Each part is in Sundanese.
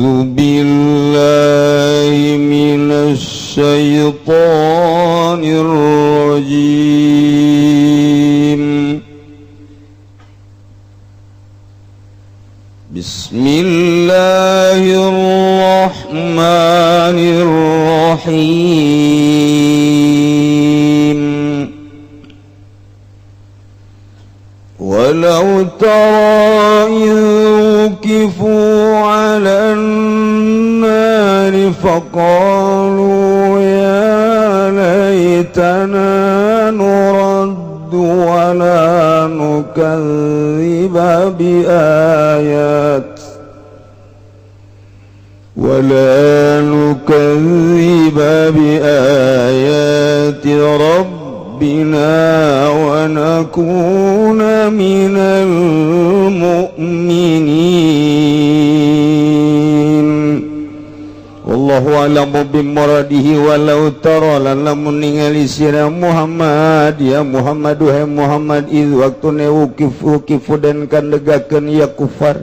أعوذ بالله من الشيطان الرجيم. بسم الله الرحمن الرحيم. ولو ترى إذ وقفوا على النار فقالوا يا ليتنا نرد ولا نكذب بآيات ولا نكذب بآيات ربنا ونكون من المؤمنين. والله أعلم بمراده. ولو ترى lan lamun ningali sira Muhammad, يا Muhammad, duhai Muhammad, إذ waktune وقفوا وقفوا den kandegakeun ya kufar,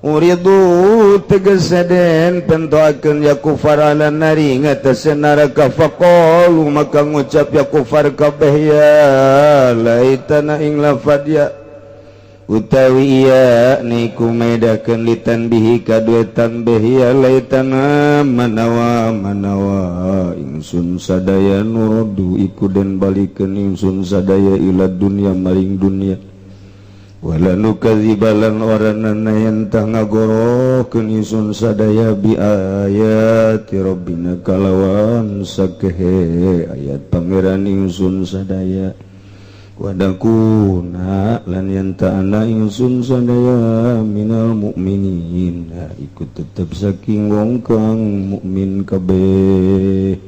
عرضوا tegese den pentoakeun ya kufar, على النار ngatasé neraka, فقالوا maka ngucap ya kufar kabeh, يا ليتنا ing lafad يا utawi iya niku medakeun للتنبيه kadue tanbih, يا ليتنا manawa manawa ingsun sadaya, نرد iku den balikeun ingsun sadaya, إلى الدنيا maring dunya, ولا نكذب lan ora nana yen tah ngagorohkeun ingsun sadaya, بآيات ربنا kalawan sakehe ayat Pangeran ingsun sadaya, ونكون lan yen ta'ana ingsun sadaya, من المؤمنين iku tetep saking wong kang mukmin kabeh.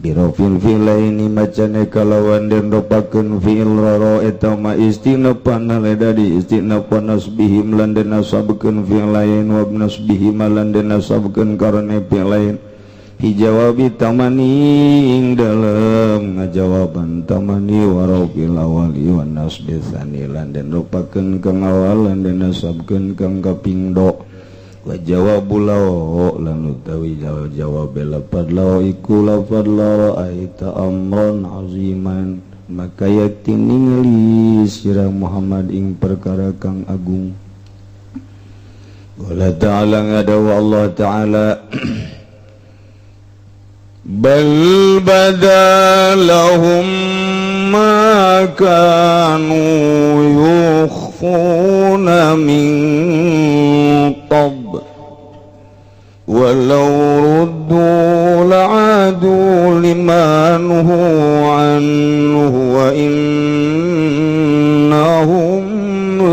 برفع الفعلين macane kalawan den ropakeun fi'il loro eta ma istinafan dadi istinaf, ونصبهم lan den nasabkeun fi'lain, ونصبهم lan den nasabkeun karena fi'lain, في جواب التمني ing dalam ngajawaban tamani, ورفع الأول ونصب الثاني lan den ropakeun kang awal lan den nasabkeun kang kaping do. وجواب لو lan utawi jawab lafad لو iku lafad لرأيت أمرا عظيما maka yakti ningali sira Muhammad ing perkara kang agung. قال تعالى ngadawu Allah Ta'ala, بل بدا لهم ما كانوا يخفون من قبل ولو ردوا لعادوا لما نهوا عنه وإنهم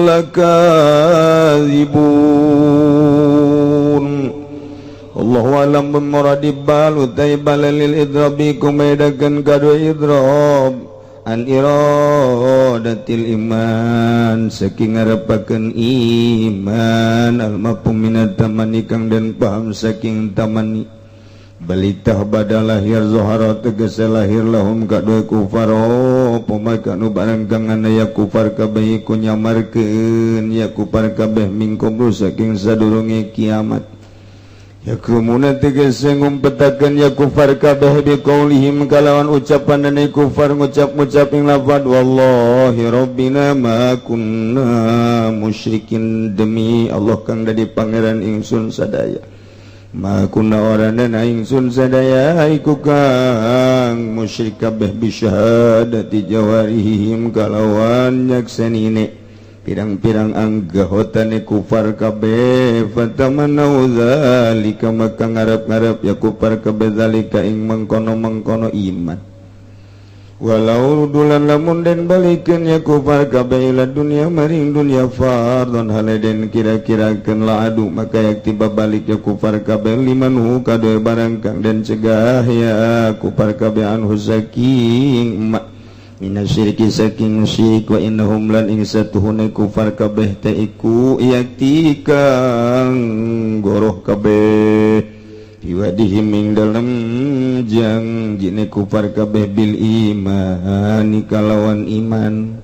لكاذبون. الله أعلم بمراده. بل utai بل للإضراب kumedakeun kadua idrab, عن إرادة الإيمان saking ngarepakeun iman, المفهوم من التمني kang den paham saking tamani. بل tah بدا lahir, ظهر tegese lahir, لهم kadua kufar apa ما كانوا barang kang ana ya kufar kabeh iku nyamarkeun ya kufar kabeh, من قبل saking sadurunge kiamat. يكتمون tegese ngumpetakeun ya kufar kabeh, بقولهم kalawan ucapan dan kufar ngucap-ngucap ing lafad, والله ربنا ما كنا مشركين demi Allah kang dadi pangeran ingsun sadaya, ما كنا ora ingsun sadaya iku kang musyrik kabeh, بشهادة جوارحهم kalawan nyaksenine pirang-pirang anggahotane kufar kabeh. فتمنوا ذلك maka ngarep-ngarep ya kufar kabeh, ذلك ing mengkono-mengkono iman. ولو ردوا lan lamun den balikeun ya kufar kabeh, إلى الدنيا maring dunya, فرضا hale den kira-kirakeun, لعادوا maka yakti balik ya kufar kabeh, لما نهوا kadue barang kang den cegah ya kufar kabeh, عنه saking ma من الشرك saking syirik, وإنهم lan ing satuhune kufar kabeh teh iku yakti kang goroh kabeh, في وعدهم ing dalem jang jine kufar kabeh, بالإيمان kalawan iman.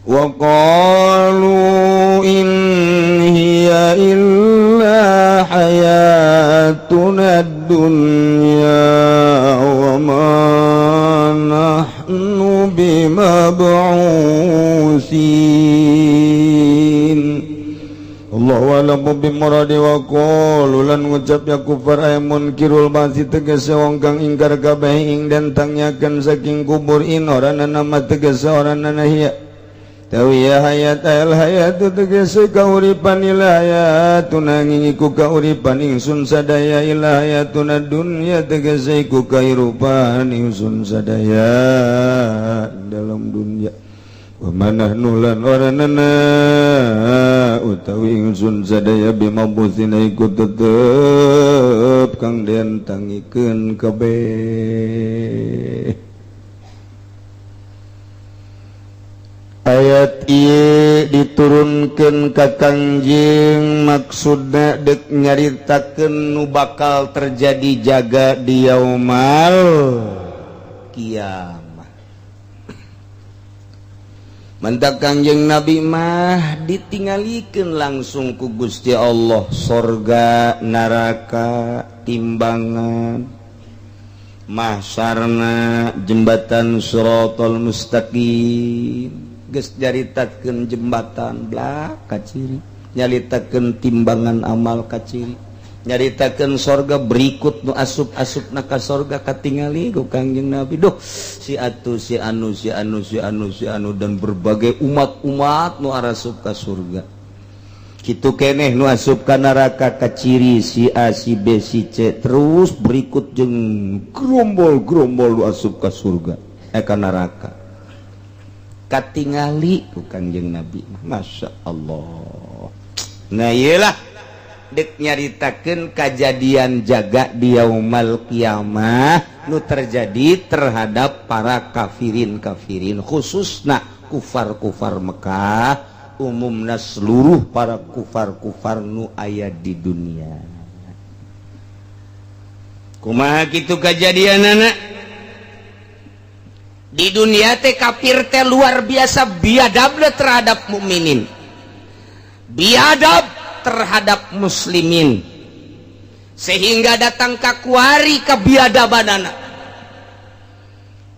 وقالوا إن هي hiya illa hayatuna dunya wa ma nahnu bimab'utsin. Allahu a'lamu bimuradi wa qalu lan ngucap ya kufar ay munkirul ba'si, tegese wong kang ingkar kabeh ing den tangiakeun saking kubur, in ora nama tegese ora nana hiya tawi ya hayat al hayat tegese kauripan ila hayatuna nanging iku kauripan ingsun sadaya ila hayatuna dunya tegese iku kahirupan ingsun sadaya dalam dunya, wa ma nahnu lan ora nana utawi ingsun sadaya bimab'utsina iku tetep kang den tangikeun kabeh. Ayat ieu diturunkeun ka Kangjeng, maksudna dek nyaritakeun nu bakal terjadi jaga di yaumal kiamah. Mentak Kangjeng Nabi mah ditinggalikeun langsung ku Gusti Allah sorga, neraka, timbangan, mahsyarna, jembatan Shiratal Mustaqim. Geus nyaritakeun jembatan blak kaciri, nyaritakeun timbangan amal kaciri, nyaritakeun sorga berikut nu asup-asupna ka sorga katingali ku Kangjeng Nabi. Duh, si atu, si anu, si anu, si anu, si anu, dan berbagai umat-umat nu arasup ka surga. Kitu keneh nu asup ka neraka kaciri si A, si B, si C, terus berikut jeung gerombol-gerombol nu asup ka surga, eh, ka neraka katingali ku Kangjeng Nabi. Masya Allah. Nah, iyalah dek nyaritakeun kajadian jaga di yaumal kiamah nu terjadi terhadap para kafirin-kafirin, khususna kufar-kufar Mekah, umumna seluruh para kufar-kufar nu aya di dunia. Kumaha kitu kajadian anak di dunia teh? Kafir teh luar biasa biadabna terhadap mukminin, biadab terhadap muslimin, sehingga datang ka kuari kebiadabanana.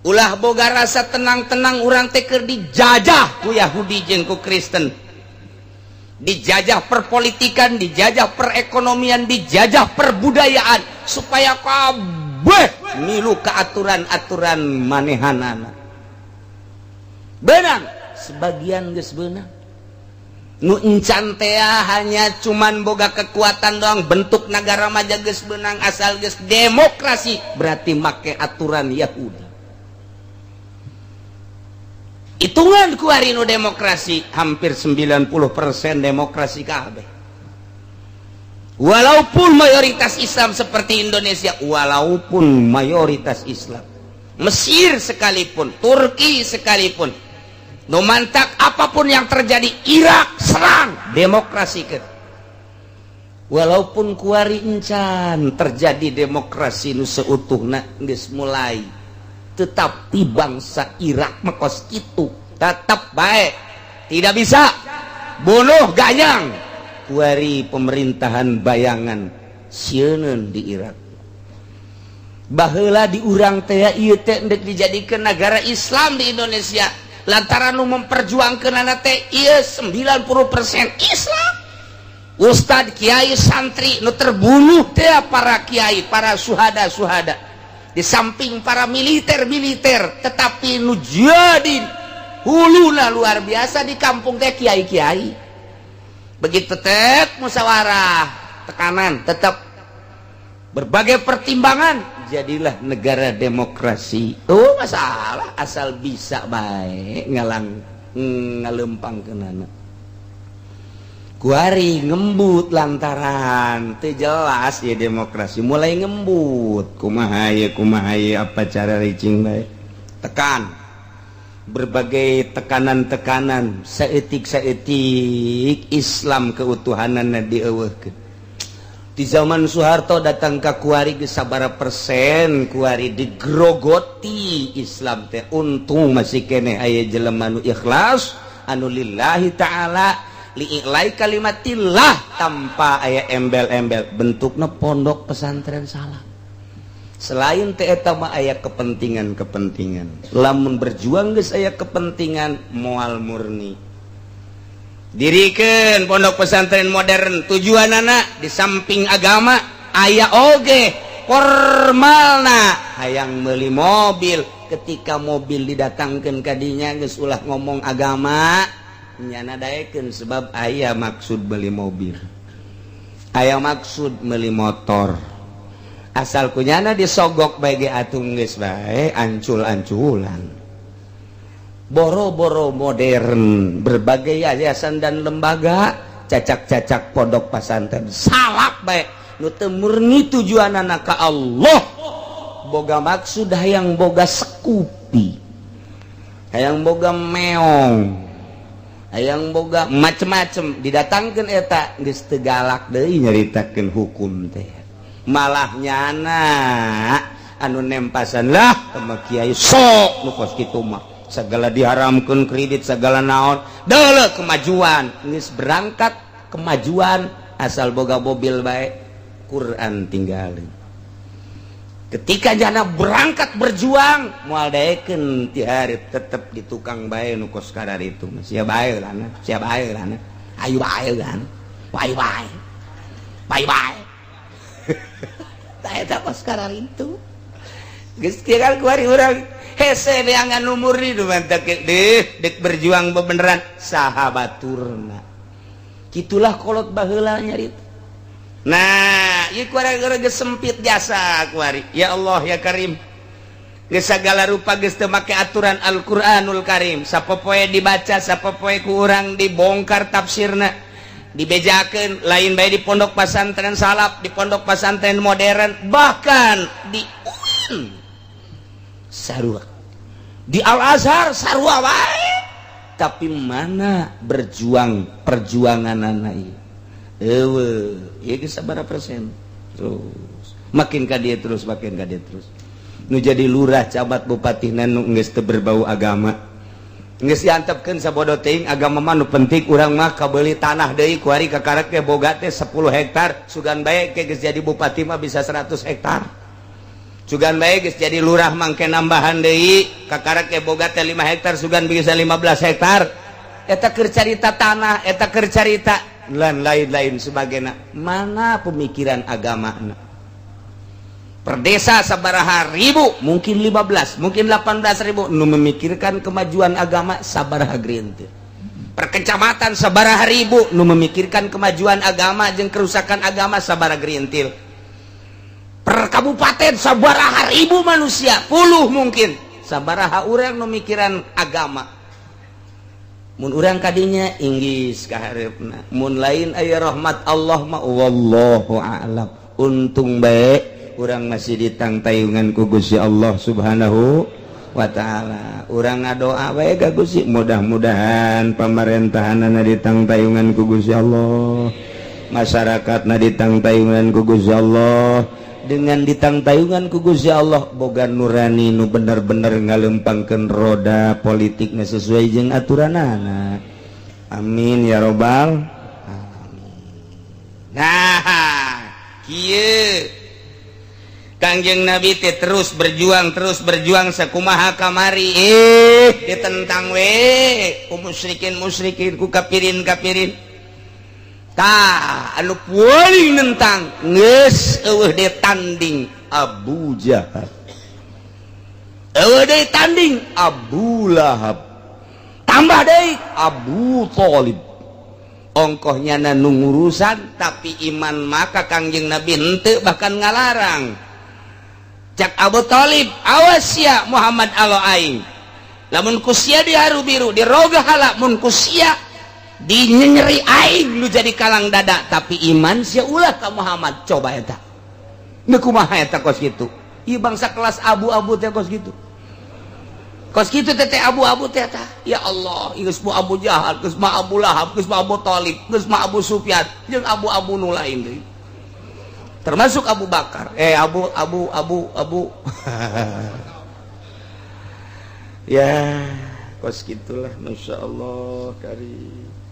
Ulah boga rasa tenang-tenang, urang teh keur dijajah ku Yahudi jeung ku Kristen, dijajah perpolitikan, dijajah perekonomian, dijajah perbudayaan, supaya kabeh milu ke aturan-aturan manehanana. Benang sebagian geus beunang, nu encan teh hanya cuman boga kekuatan doang. Bentuk negara mah geus beunang, asal geus demokrasi berarti make aturan Yahudi. Hitungan kuari nu demokrasi hampir 90% demokrasi kabeh, walaupun mayoritas Islam seperti Indonesia, walaupun mayoritas Islam Mesir sekalipun, Turki sekalipun, nu mantak apapun yang terjadi, Irak serang demokrasi ke, walaupun kuari encan terjadi demokrasi nu seutuhna, geus mulai, tetapi bangsa Irak mah kos itu tetap baik, tidak bisa bunuh ganyang. Kuari pemerintahan bayangan sieun di Irak. Baheula di urang teh ieu teh endek dijadikeun negara Islam di Indonesia, lantaran nu memperjuangkeun teh ieu 90% Islam, Ustad, kiai, santri. Nu terbunuh teh para kiai, para suhada-suhada, di samping para militer-militer, tetapi nu jadi huluna luar biasa di kampung teh kiai-kiai. Begitu tek musyawarah, tekanan tetap, berbagai pertimbangan, jadilah negara demokrasi. Oh, masalah asal bisa baik ngalang ngalempang kenana. Kuari ngembut lantaran teu jelas ya demokrasi, mulai ngembut, kumaha ye, kumaha ye, apa cara ricing bae, tekan berbagai tekanan-tekanan, saeutik-saeutik Islam keutuhanana dieuweuhkeun. Di zaman Soeharto datang ke kuari geus sabaraha persen kuari digrogoti Islam teh. Untung masih keneh aya jelema nu ikhlas, anu lillahi ta'ala. Li'ilai kalimatillah tanpa aya embel-embel, bentukna pondok pesantren salaf. Selain teh eta mah aya kepentingan-kepentingan. Lamun berjuang geus aya kepentingan, moal murni. Dirikan pondok pesantren modern, tujuan anak di samping agama aya oge formalna, hayang beli mobil. Ketika mobil didatangkan kadinya, geus ulah ngomong agama, nyana daekeun, sebab aya maksud beli mobil, aya maksud beli motor. Asal kunyana disogok bagi atung geus bae ancul-anculan. Boro-boro modern, berbagai yayasan dan lembaga cacak-cacak pondok pesantren salaf bae nu teu murni tujuanana ka Allah, boga maksud hayang boga Scoopy, hayang boga meong, hayang boga macem-macem, didatangkeun eta geus teu galak deui nyaritakeun hukum teh. Malah nyana anu nempasan lah sama kiai sok nu kos kitu mah, segala diharamkeun, kredit segala naon deuleu kemajuan. Geus berangkat kemajuan, asal boga mobil bae, Quran tinggalin. Ketika jana berangkat berjuang, moal daekeun ti hari, tetep di tukang bae nu kos kadar itu. Sia bae lah, sia bae lah, ayo bae kan, bae bae bae bae. Tah, eta kos kadar itu geus kieu kan. Kuari urang hese neangan nu murni, nu mantak deh dek berjuang bebeneran saha baturna. Kitulah kolot baheula nyarita. Nah, ieu kuari geus sempit jasa kuari. Ya Allah ya Karim, geus sagala rupa geus teu make aturan Al-Qur'anul Karim. Sapopoe dibaca, sapopoe ku urang dibongkar tafsirna, dibejakeun. Lain bae di pondok pesantren salaf, di pondok pesantren modern, bahkan di UIN sarua, di Al Azhar sarua wae. Tapi mana berjuang, perjuangan anak ieu? Eueuh, ieu geus sabaraha persen? Terus makin ka dia, terus makin ka dia, terus nu jadi lurah, camat, bupati nu geus teu berbau agama, geus diantepkeun sabodo teuing. Agama mah nu penting urang mah kabeuli tanah deui kuari, kakarek ge boga teh 10 hektar. Sugan bae ke geus jadi bupati mah bisa 100 hektar, sugan bae geus jadi lurah mangke nambahan deui, kakarek ge boga teh 5 hektar, sugan bisa 15 hektar. Eta keur carita tanah, eta keur carita lan lain-lain sebagainya. Mana pemikiran agama? Per desa sabaraha ribu? Mungkin 15, mungkin 18 ribu. Nu memikirkan kemajuan agama sabaraha gerintil? Per kecamatan sabaraha ribu? Nu memikirkan kemajuan agama jeung kerusakan agama sabaraha gerintil? Per kabupaten sabaraha ribu manusia? Puluh mungkin. Sabaraha urang nu mikiran agama? Mun urang kadinya inggis kaharepna, mun lain aya rahmat Allah mah, wallahu a'lam. Untung baik urang masih ditangtayungan ku Gusti Allah Subhanahu wa Ta'ala. Urang ngadoa bae ka Gusti, mudah-mudahan pemerintahanana ditangtayungan ku Gusti Allah, masyarakatna ditangtayungan ku Gusti Allah. Dengan ditangtayungan ku Gusti Allah, boga nurani nu bener-bener ngalempangkeun roda politikna sesuai jeung aturanana. Amin ya robbal alamin. Nah, kieu Kangjeng Nabi teh terus berjuang, terus berjuang sakumaha kamari, ditentang we ku musyrikin musyrikin, ku kafirin kafirin. Tah, anu paling nentang geus eueuh deui tanding Abu Jahal, eueuh deui tanding Abu Lahab, tambah deui Abu Thalib. Ongkoh nyana nu ngurusan, tapi iman maka Kangjeng Nabi henteu, bahkan ngalarang. Cak Abu Thalib, "Awas ya Muhammad, alo aing lamun ku sia diharu biru, diroga hala, mun ku sia dinyeri aing lu jadi kalang dada, tapi iman sia ulah ka Muhammad." Coba eta nu kumaha eta kos kitu? Ieu bangsa kelas abu-abu teh kos kitu, kos kitu teh teh abu-abu teh tah. Ya Allah, geus mah Abu Jahal, geus mah Abu Lahab, geus mah Abu Thalib, geus mah Abu Sufyan jeung abu-abu nu lain deui, termasuk Abu Bakar, Abu Abu Abu Abu. Ya, kos gitulah. Masya Allah kari.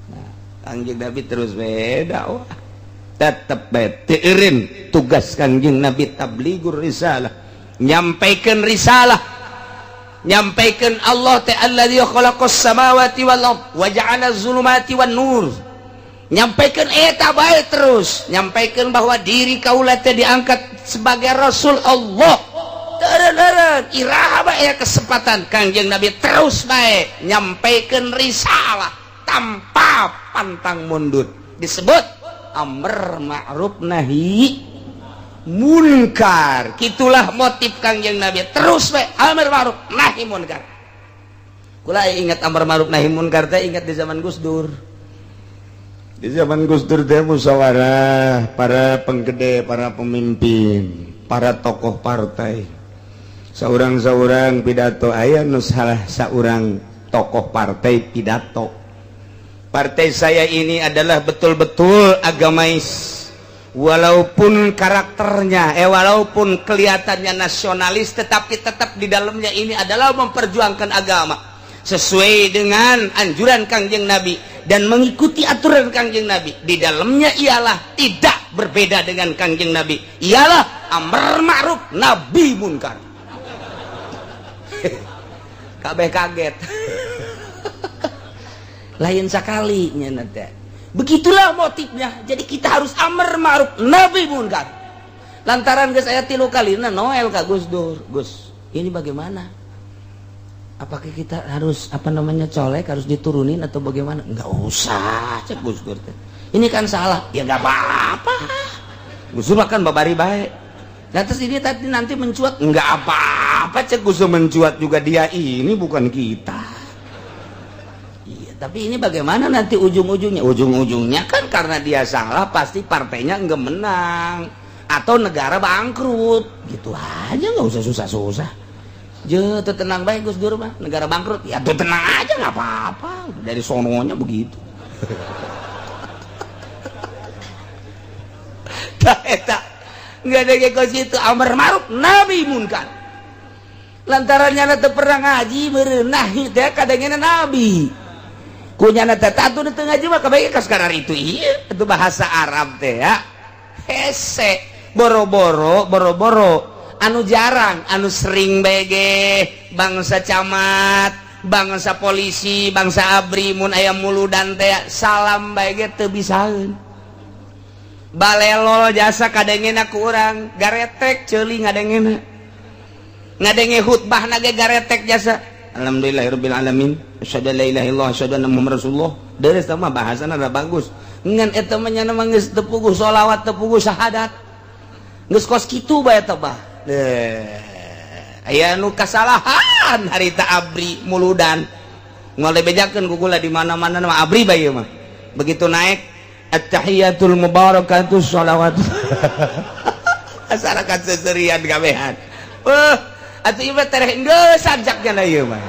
Nah, Kangjeng Nabi terus beda wah. Tetep bae teu eureun tugas Kangjeng Nabi tabligur risalah, nyampaikan risalah, nyampaikan Allah teh alladzi khalaqas samawati wal ard wa ja'ala zulumati wan nur. Nyampaikan eta bae terus, nyampaikan bahwa diri kaula teh diangkat sebagai rasul Allah. Teureun-eureun iraha bae kesempatan Kangjeng Nabi terus bae nyampaikan risalah tanpa pantang mundur. Disebut amr ma'ruf nahi munkar. Kitulah motif Kangjeng Nabi terus bae amr ma'ruf nahi munkar. Kula ingat amr ma'ruf nahi munkar teh ingat di zaman Gus Dur. Di zaman Gus Dur teh musyawarah para penggede, para pemimpin, para tokoh partai. Saurang-saurang pidato, aya nu salah saurang tokoh partai pidato. Partai saya ini adalah betul-betul agamais. Walaupun karakternya, walaupun kelihatannya nasionalis, tetapi tetap di dalamnya ini adalah memperjuangkan agama sesuai dengan anjuran Kangjeng Nabi dan mengikuti aturan Kangjeng Nabi. Di dalamnya ialah tidak berbeda dengan Kangjeng Nabi, ialah amar ma'ruf nabi munkar. Kabeh kaget. Lain sekali nanti. Begitulah motifnya. Jadi kita harus amar ma'ruf nabi munkar. Lantaran geus aya 3 kali na Noel ka Gus Dur. Gus, ini bagaimana? Apakah kita harus apa namanya colek, harus diturunin atau bagaimana? Enggak usah, cek Gus Dur teh. Ini kan salah. Ya enggak apa-apa. Gus Dur kan babari baik. Nah, terus ini tadi nanti mencuat, enggak apa-apa cek Gus Dur, mencuat juga dia ini bukan kita. Iya, tapi ini bagaimana nanti ujung-ujungnya? Ujung-ujungnya kan karena dia salah pasti partainya enggak menang atau negara bangkrut. Gitu aja, nggak usah susah-susah. Je, tenang baik Gus Dur mah, negara bangkrut. Ya tuh tenang aja, nggak apa-apa. Dari sononya begitu. Tah eta nggak ada kos itu amar ma'ruf nabi munkar. Lantarannya teu pernah ngaji meureun nahi teh kadangena nabi. Kunyana teh tatu teu ngaji mah kabeh ka sekarang itu ieu itu bahasa Arab teh ya. Hese boro-boro boro-boro anu jarang anu sering bege bangsa camat, bangsa polisi, bangsa abri mun aya muludan teh salam bae teu bisaeun. Balelol jasa kadengena ku urang garetek ceuli ngadengena. Ngadenge khutbahna ge garetek jasa. Alhamdulillahirabbil alamin, asyhadu an la ilaha illallah, asyhadu anna muhammadar rasulullah. Deres mah bahasana rada bagus. Ngan eta mah nya mah geus teu puguh sholawat, teu puguh syahadat. Geus kos kitu bae eta mah. Aya nu kasalahan harita abri muludan. Moal dibejakeun ku kula di mana-mana mah abri bae mah. Begitu naik at-tahiyatul mubarakatuh sholawat. Masyarakat seserian kabehan. Atuh ieu mah tereh geus sajaknya ieu mah.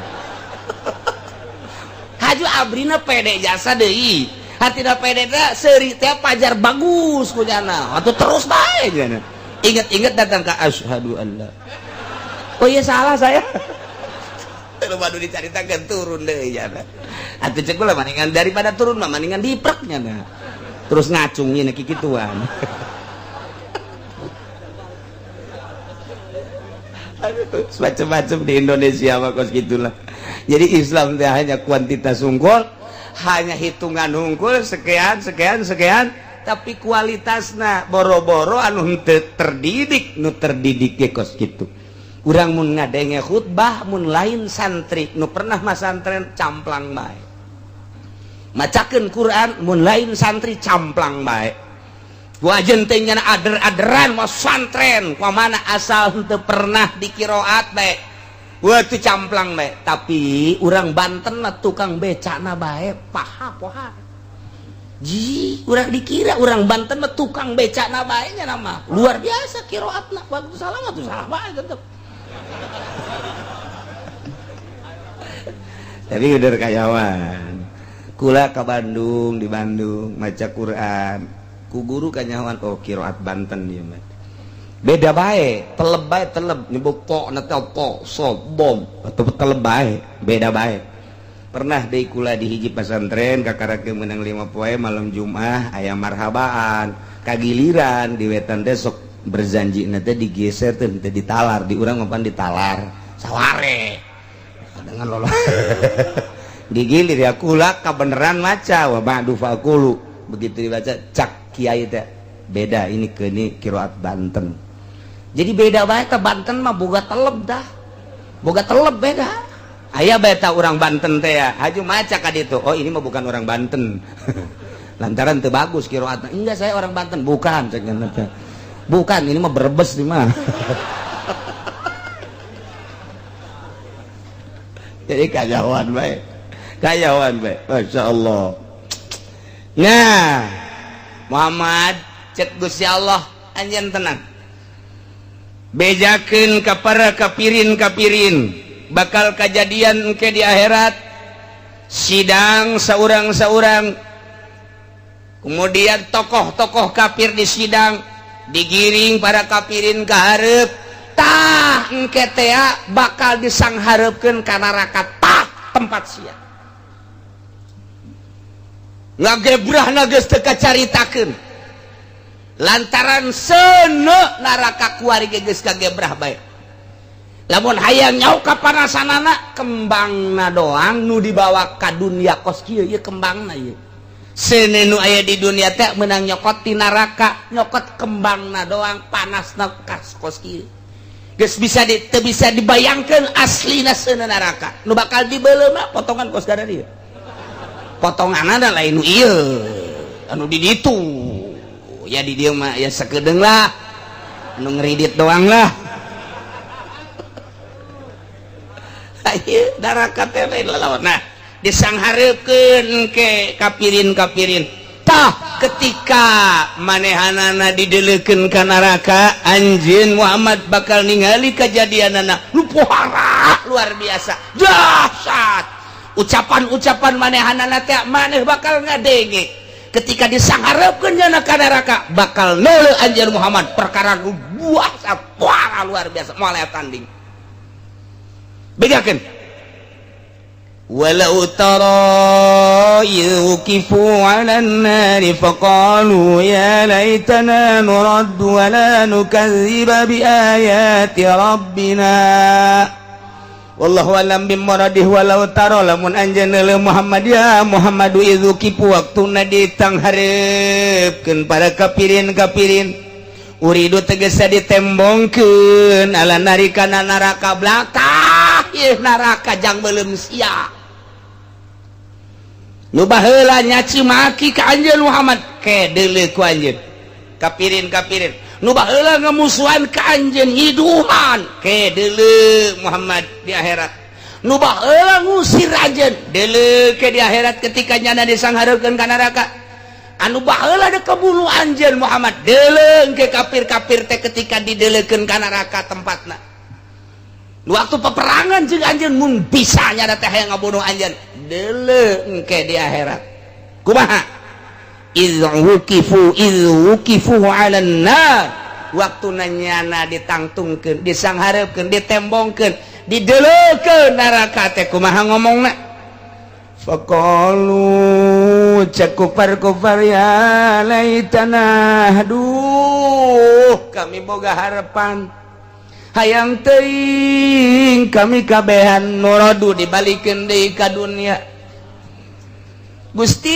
Haju abrina pede jasa deui. Hatina pede teh seuri teh pajar bagus kunyana. Atuh terus bae nya. Ingat-ingat datang ke asyhadu alla. Oh iya salah saya. Terus baru dicaritakeun turun deui nya. Atuh cek kula maningan daripada turun mah maningan dipreknya nah. Terus ngacungin kikituan. Aduh, macam-macam di Indonesia mah kos gitulah. Jadi Islam teh hanya kuantitas unggul, hanya hitungan unggul sekian sekian sekian, tapi kualitasna boro-boro anu henteu terdidik, nu terdidik ge kos kitu. Urang mun ngadenge khutbah mun lain santri nu pernah masantren camplang bae. Macakeun Quran mun lain santri camplang bae. Wajen teh nyana ader-aderan masantren mana asal henteu pernah dikiroat bae. Wah itu camplang bae. Tapi urang Banten mah tukang becana bae paha poha. Ji, urang dikira urang Banten mah tukang becana bae nya nama. Luar biasa kiroatna. Waktu salah mah tuh salah bae tetep. Tapi udah kayawan. Kula ke Bandung, di Bandung maca Quran. Ku guru kanyawan oh kiroat Banten ieu mah. Beda bae, teleb bae teleb nyebut to na to so bom atau teleb bae, beda bae. Pernah deui kula di hiji pesantren, kakara menang 5 poe, malam Jumat aya marhabaan, kagiliran di wetan teh sok berzanji teh digeser teh, teh ditalar di urang mapan ditalar saware dengan lolo digilir ya. Kula kabeneran maca wa ba'du faqulu, begitu dibaca cak kiai teh beda ini ke ini kiroat Banten, jadi beda banget. Banten mah boga teleb dah, boga teleb beda. Aya beta orang Banten teh ya haju maca ka ditu, oh, ini mah bukan orang Banten lantaran teu bagus kiroatna. Enggak, saya orang Banten. Bukan, cek teh, bukan, ini mah Brebes nih mah. Jadi kajauhan baik, kajauhan baik, masya Allah. Nah, Muhammad, cek Gusti Allah, anjeun tenang, bejakeun ka para kapirin kapirin bakal kejadian ke di akhirat, sidang seorang-seorang, kemudian tokoh-tokoh kafir di sidang, digiring para kafirin ke hareup. Tah, engke teh bakal disanghareupeun ka neraka. Tah, tempat sia ngagebrahna geus teu kacaritakeun lantaran seuneu neraka kuari ge geus kagebrah bae. Lamun hayang nyaho kapanasanana, kembangna doang nu dibawa ka dunia kos kieu. Ieu kembangna, ieu seuneu nu aya di dunia teh menang nyokot ti neraka, nyokot kembangna doang, panasna kas kos kieu. Geus bisa di, teu bisa dibayangkeun aslina seuneu neraka nu bakal dibeuleum mah potongan kos kada dieu. Potonganna lain nu ieu anu di ditu ya, di dieu mah ya sakedeung lah, nu ngeridit doang lah. Neraka teh lain lalawan. Nah, disanghareukeun ke kapirin-kapirin. Tah, ketika manehanana dideleukeun ka neraka, anjeun Muhammad bakal ningali kejadianana nu pohara luar biasa dahsyat. Ucapan-ucapan manehanana teh maneh bakal ngadenge. Ketika disanghareukeun nyana ka neraka, bakal neuleu anjeun Muhammad perkara nu buah pohara luar biasa, moal aya tanding. Bedakeun walau tara idh wuqifu 'alan nari faqalu ya laitana nuraddu wa la nukadziba bi ayati rabbina wallahu alam bimuradih. Walau tara, lamun anjeun neuleuh Muhammad, ya Muhammadu, idh wuqifu, waktuna ditanghareupeun para kafirin-kafirin, uridu tegesa ditembongkeun, ala nari kana neraka belakang. Ieu neraka jang beuleum sia nu baheula nyaci maki ka anjeun Muhammad, ke deuleu ku anjeun. Kapirin-kapirin nu baheula ngamusuhan ka anjeun, nyiduhan, ke deuleu Muhammad di akhirat. Nu baheula ngusir anjeun, deuleu ke di akhirat ketika nyana disanghareukeun ka neraka. Anu baheula dek kabunuh anjeun Muhammad, deuleu ke kafir-kafir teh ketika dideleukeun ka neraka tempatna. Waktu peperangan jeung anjeun, mun bisa nyana teh hayang ngabunuh anjeun, deuleu engke di akhirat kumaha. Idz wuqifu, idz wuqifu 'alan nar, waktu nyana ditangtungkeun, disanghareupeun, ditembongkeun, dideleukeun neraka teh, kumaha ngomongna. Faqalu, cek kufar-kufar, ya laitana, aduh, kami boga harapan hayang teuing kami kabehan, nuraddu, dibalikeun deui ka dunia. Gusti,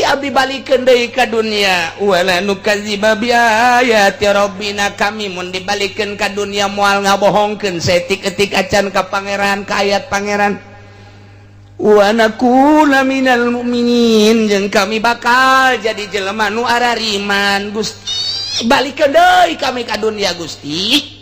abdi balikeun deui ka dunia, wala nukadziba bi ayati rabbina, kami mun dibalikeun ka dunia moal ngabohongkeun saetik-etik acan ka pangeran, ka ayat pangeran, wa nakuna minal mukminin, jeung kami bakal jadi jelema nu arariman. Gusti, balikeun deui kami ka dunia. Gusti,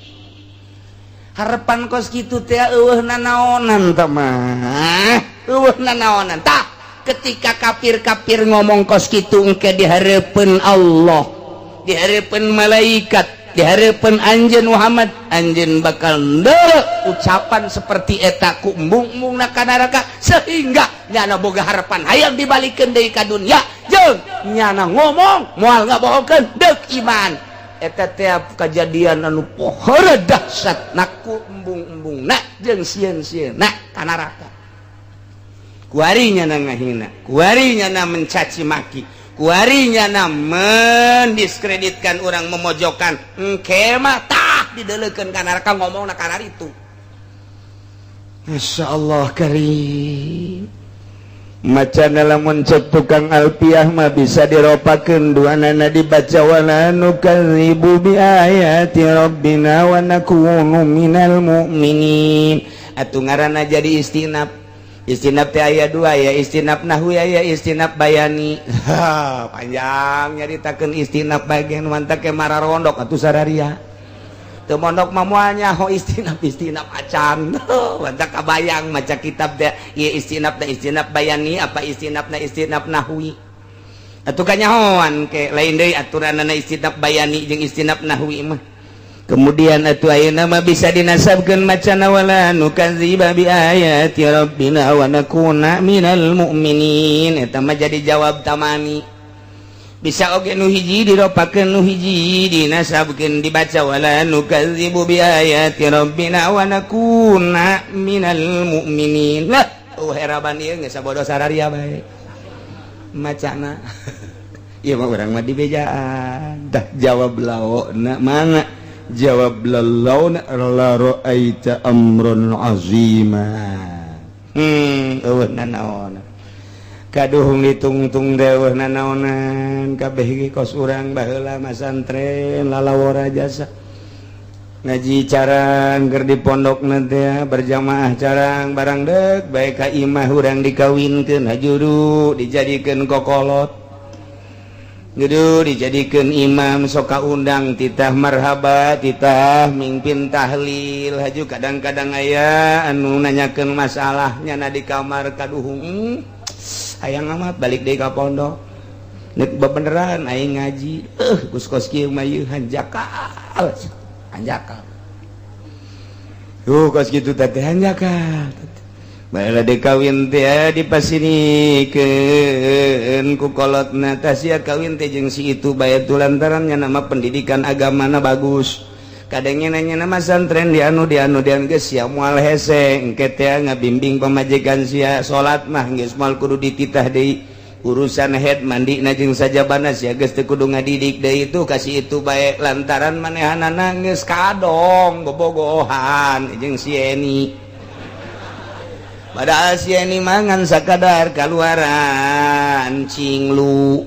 harapan kos kitu teh eueuh nanaonan tah mah, eueuh nanaonan. Tah, ketika kafir-kafir ngomong kos kitu engke di hareupeun Allah, di hareupeun malaikat, di hareupeun anjeun Muhammad, anjeun bakal ndeuleu ucapan seperti eta ku embung-embungna ka neraka, sehingga nyana boga harapan hayang dibalikeun deui ka dunya, jeung nyana ngomong moal ngabohongkeun deuk iman. Eta teh kejadian anu pohara dahsyat naku embung-embungna jeung sieun-sieunna ka neraka. Kuari nyana ngahina, kuari nyana mencaci maki, kuari nyana mendiskreditkan orang, memojokkan. Engke mah tah didelekeun ka neraka ngomongna kana itu. Masya Allah karim. Macana lamun cek tukang alpiah mah bisa diropakeun dua nana, dibaca wala nukadzibu bi ayati rabbina wa nakunu minal mu'minin. Atuh ngaranna jadi istinaf. Istinaf teh aya dua ya, istinaf nahwi aya, istinaf bayani. Panjang nyaritakeun istinaf bagian mantak ke mararondok atuh sararia. Teu mondok mah moal nyaho istinaf istinaf acan. Mantak kabayang maca kitab teh ieu istinaf teh istinaf bayani apa istinaf na istinaf nahwi. Atuh kanyahoan ke lain deui aturanana istinaf bayani jeung istinaf nahwi mah. Kemudian atuh ayeuna mah bisa dinasabkeun macana wala nukadziba bi ayati rabbina wa nakuna minal mu'minin. Eta mah jadi jawab tamani. Bisa oge nu hiji diropakeun, nu hiji dinasabkeun, dibaca wala nukadzibu bi ayati rabbina wa nakuna minal mu'minin. Lah, oh heraban ieu geus sabodo sararia bae macana. Ieu mah urang mah dibejaan. Dah jawab laona mana? Jawab laona la ra'aita amran azima. Eueuh nanaon. Kaduhung ditungtung deweh nanaonan kabeh ge kos urang baheula masantren lalawora jasa. Ngaji carang keur di pondok teh berjamaah carang, barang dek bae ka imah urang dikawinkeun, hajuru dijadikeun kokolot. Judu dijadikeun imam, sok undang titah marhaba, titah mimpin tahlil. Haju kadang-kadang aya anu nanyakeun masalahnya na di kamar, kaduhung hayang amat balik deui ka pondok. Nek bebeneran aing ngaji, geus kos kieu mah ieu hanjakal. Hanjakal. Tuh kos kitu teh hanjakal. Bae dikawin teh dipasinikeun ku kolotna, tah sia kawin teh jeung si itu bae tu lantaran nya nama pendidikan agamana bagus. Kadangnya nanya nama santren di anu di anu di anu geus sia moal hese engke teh ngabimbing pamajikan sia salat mah geus moal kudu dititah deui, urusan head mandi na jeung sajabana sia geus teu kudu ngadidik deui, itu kasih itu bae lantaran manehanana geus kadong bobogohan jeung si Eni. Padahal si Eni mangan sakadar kaluaran cinglu.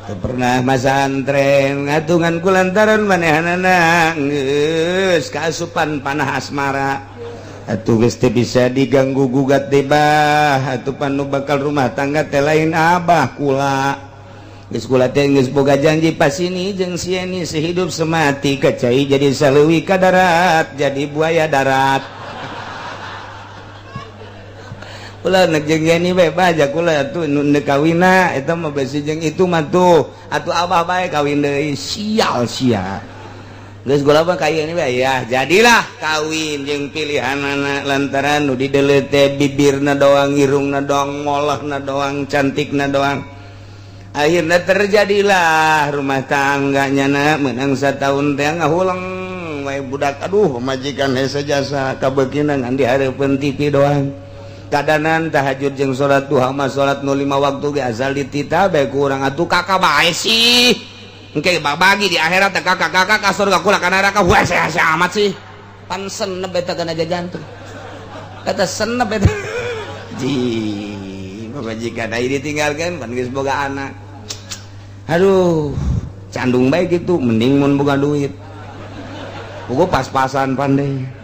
Teu pernah masantren ngatungan ku lantaran manehanana geus kaasupan panah asmara. Atuh geus teu bisa diganggu gugat deh bah. Atuh panu bakal rumah tangga teh lain abah, kula. Geus kula teh geus boga janji pas ini jeung si Eni sehidup semati, kacai jadi saleuwi ka darat jadi buaya darat. Kula nek jeung Yeni bae baja kula atuh nu kawina eta mah besi jeung itu mah tuh atuh abah bae kawin deui, sial sia. Geus kula mah ka Yeni bae ya jadilah kawin jeung pilihanana lantaran nu dideuleu teh bibirna doang, irungna doang, molahna doang, cantikna doang. Akhirnya terjadilah rumah tangganya na menang satahun teh ngahuleng wae budak. Aduh, pamajikan hese jasa kabeukina ngan di hareupeun TV doang. Kadanan tahajud jeung salat duha mah salat nu 5 waktu ge asal dititah bae ku urang. Atuh kakak bae sih engke babagi di akhirat teh, kakak kakak ka surga, kula ka neraka. Wah, hese amat sih, pan senep eta kana jantung kata senep eta ji pamajikan ai ditinggalkeun pan geus boga anak. Aduh, candung bae gitu, mending mun boga duit. Buku pas-pasan pandai.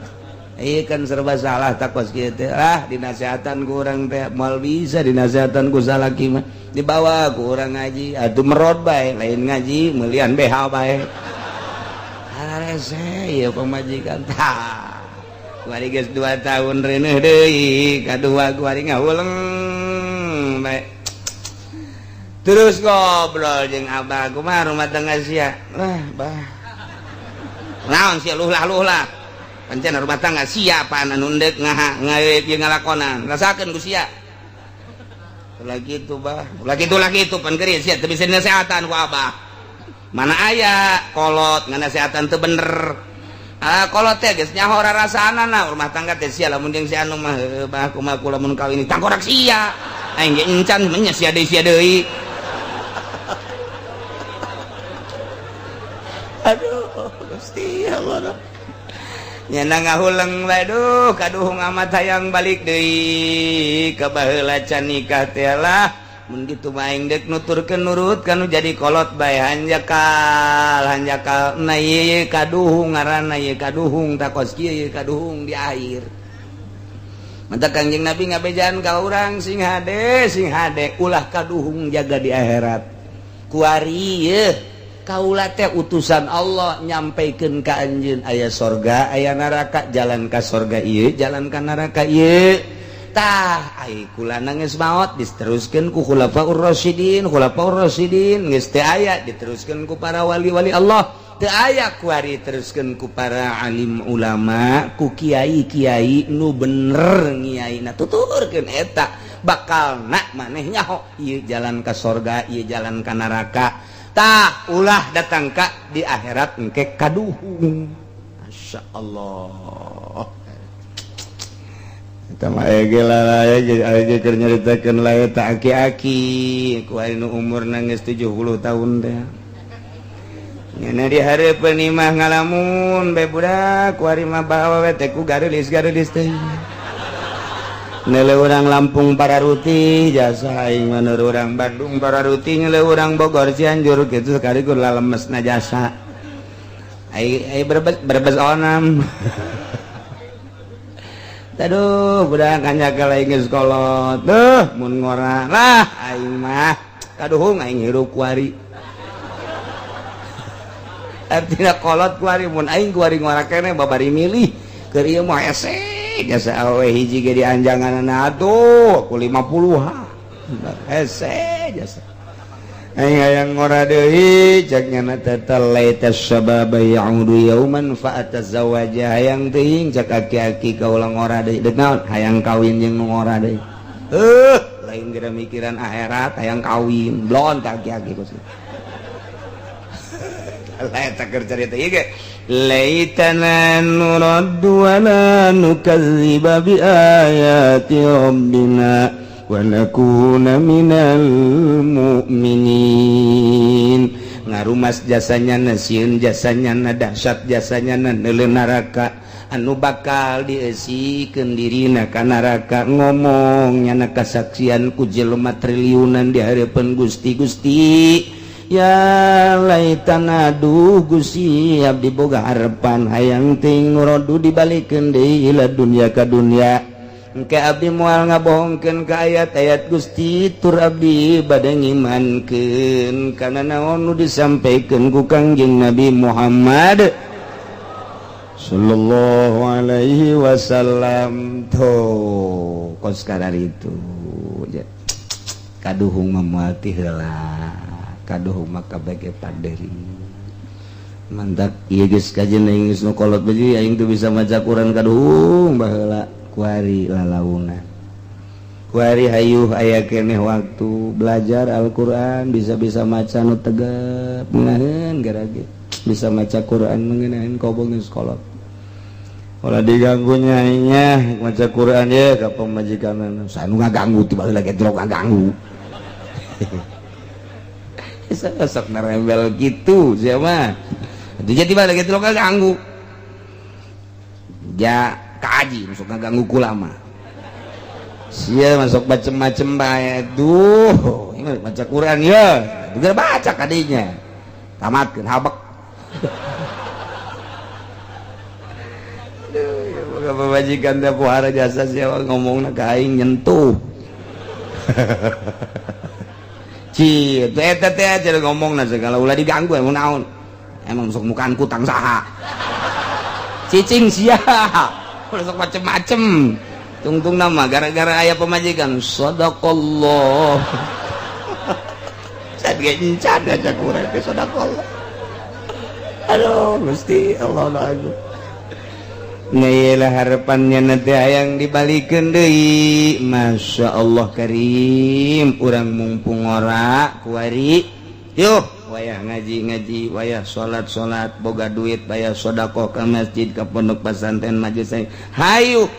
Iya kan serba salah tak kos kieu teh. Ah, dinasehatan ku urang teh moal bisa, dinasehatan ku salaki mah dibawa ku urang ngaji atuh merot bae, lain ngaji meulian BH bae. Harese ieu pamajikan tah. Kuari geus 2 tahun reuneuh deui, kadua kuari ngahuleng bae. Terus ngobrol jeung abah, kumaha rumah tangga sia? Lah, bah. Naon sia luhlah-luhlah? Pancen rumah tangga siapa anu ndek ngaha ngawe ieu ngalakonan, rasakeun ku sia. Ulah kitu bah, ulah kitu, ulah kitu, pan geuris sia teu bisa nasehatan ku abah. Mana aya kolot nganasehatan teu bener. Ah, kolot teh geus nyaho rarasaanana rumah tangga teh sia lamun jeung si anu mah heuh bah kumaha kula mun kawin tangkorak sia. Aing ge encan mah sia deui sia deui. Aduh, Gusti Allah. Nyana ngahuleng bae duh kaduhung amat hayang balik deui ka baheula can nikah teh lah. Mun kitu mah aing deuk nuturkeun nurut kanu jadi kolot bae hanjakal hanjakal na ieu kaduhung ngaranna ieu kaduhung takos kieu ieu kaduhung di akhir. Mata Kangjeng Nabi ngabejaan ka urang sing hade ulah kaduhung jaga di akhirat. Kuari yeuh kaula teh utusan Allah nyampaikeun ka anjeun aya sorga aya neraka jalan ka sorga ieu jalan ka neraka ieu. Tah ai kula geus maot diteruskeun ku khulafaur rasyidin khulafaur rasyidin geus teu aya diteruskeun ku para wali-wali Allah teu aya kuari teruskeun ku para alim ulama ku kiai-kiai nu bener ngiaina tuturkeun eta bakal nak maneh nyaho ieu jalan ka sorga ieu jalan ka neraka. Tah ulah datang ka di akhirat engke kaduhung. Masya Allah. Eta mah ege lah ege keur nyaritakeun lah eta aki-aki ku anu umurna geus 70 tahun teh. Nyana di hareupeun imah ngalamun bae budak ku ari mah bawa we teh ku gareulis-gareulis teh. Nele urang Lampung pararuti jasa aing mah urang Bandung pararuti nele urang Bogor Cianjur kitu sekaligus lalemesna jasa. Ai ai Brebes Brebes onam. Aduh budak kanjakal aing geus kolot. Duh mun ngora lah aing mah kaduhung aing hirup kuari. Artina kolot kuari mun aing kuari ngora keneh babari milih keur ieu mah hese. Jasa awe hiji ge dianjanganana atuh ku 50 ha hese jasa aing hayang ngora deui cek nyana teh laita syababa ya'udu yauman fa atazawaja hayang teuing cek aki-aki kaula ngora deui deuk naon hayang kawin jeung nu ngora deui heuh lain geura mikiran akhirat hayang kawin blon ka aki-aki ku laita keur carita ieu ge laitana nuraddu wa la nukadziba bi ayati rabbina wa nakuna minal mu'minin. Ngarumas jasanya na sieun jasanya na dahsyat jasanya na neuleuh neraka anu bakal diesikeun dirina ka neraka ngomong nyana kasaksian ku jelema triliunan di hareupeun Gusti Gusti ya laitana aduh Gusti abdi boga harapan hayang ting nurodu dibalikeun deui ila dunya ka dunya engke abdi moal ngabohongkeun ka ayat-ayat Gusti tur abdi bade ngimankeun kana naon nu disampaikeun ku Kangjeng Nabi Muhammad sallallahu alaihi wasallam. Tuh kos kadar itu kaduhung mah moal ti heula kaduhung maka bege paderi mantap ieu geus kajeun aing geus nu kolot baju aing teu bisa maca Quran kaduhung baheula kuari lalaunan kuari hayuh aya keneh waktu belajar Al-Qur'an bisa-bisa maca nu tegap ngeunaheun gara-gara bisa maca Quran mengenahin kobong geus kolot ulah diganggu nya maca Quran ye ka pamajikan sanu ngaganggu tiba heula ge drog ngaganggu. Sok nerembel gitu siapa itu jadi balik gitu lo ganggu ja kaji masuk ngaganggu kulama sia masuk macem-macem bae duh ini baca Quran ya juga baca kadinya tamatkeun habek. Aduh ya boga pamajikan teh pohara jasa sia ngomongna ka aing nyentuh. Ci, eta teh aja ngomong na segala ulah diganggu emang naon. Emang sok mukaan kutang saha. Cicing sia. Ulah sok macem-macem. Tungtung nama gara-gara aya pamajikan sadaqallah. Saya ge encan aja kurang teh sadaqallah. Aduh, Gusti Allah agung. Ngeyelah harapannya nanti hayang dibalikeun deui. Masya Allah karim urang mumpung ora kuari. Yuh, Wayah ngaji-ngaji, wayah salat-salat, boga duit bayar sodakoh ke masjid, ke pondok pesantren, majelis. Hayu,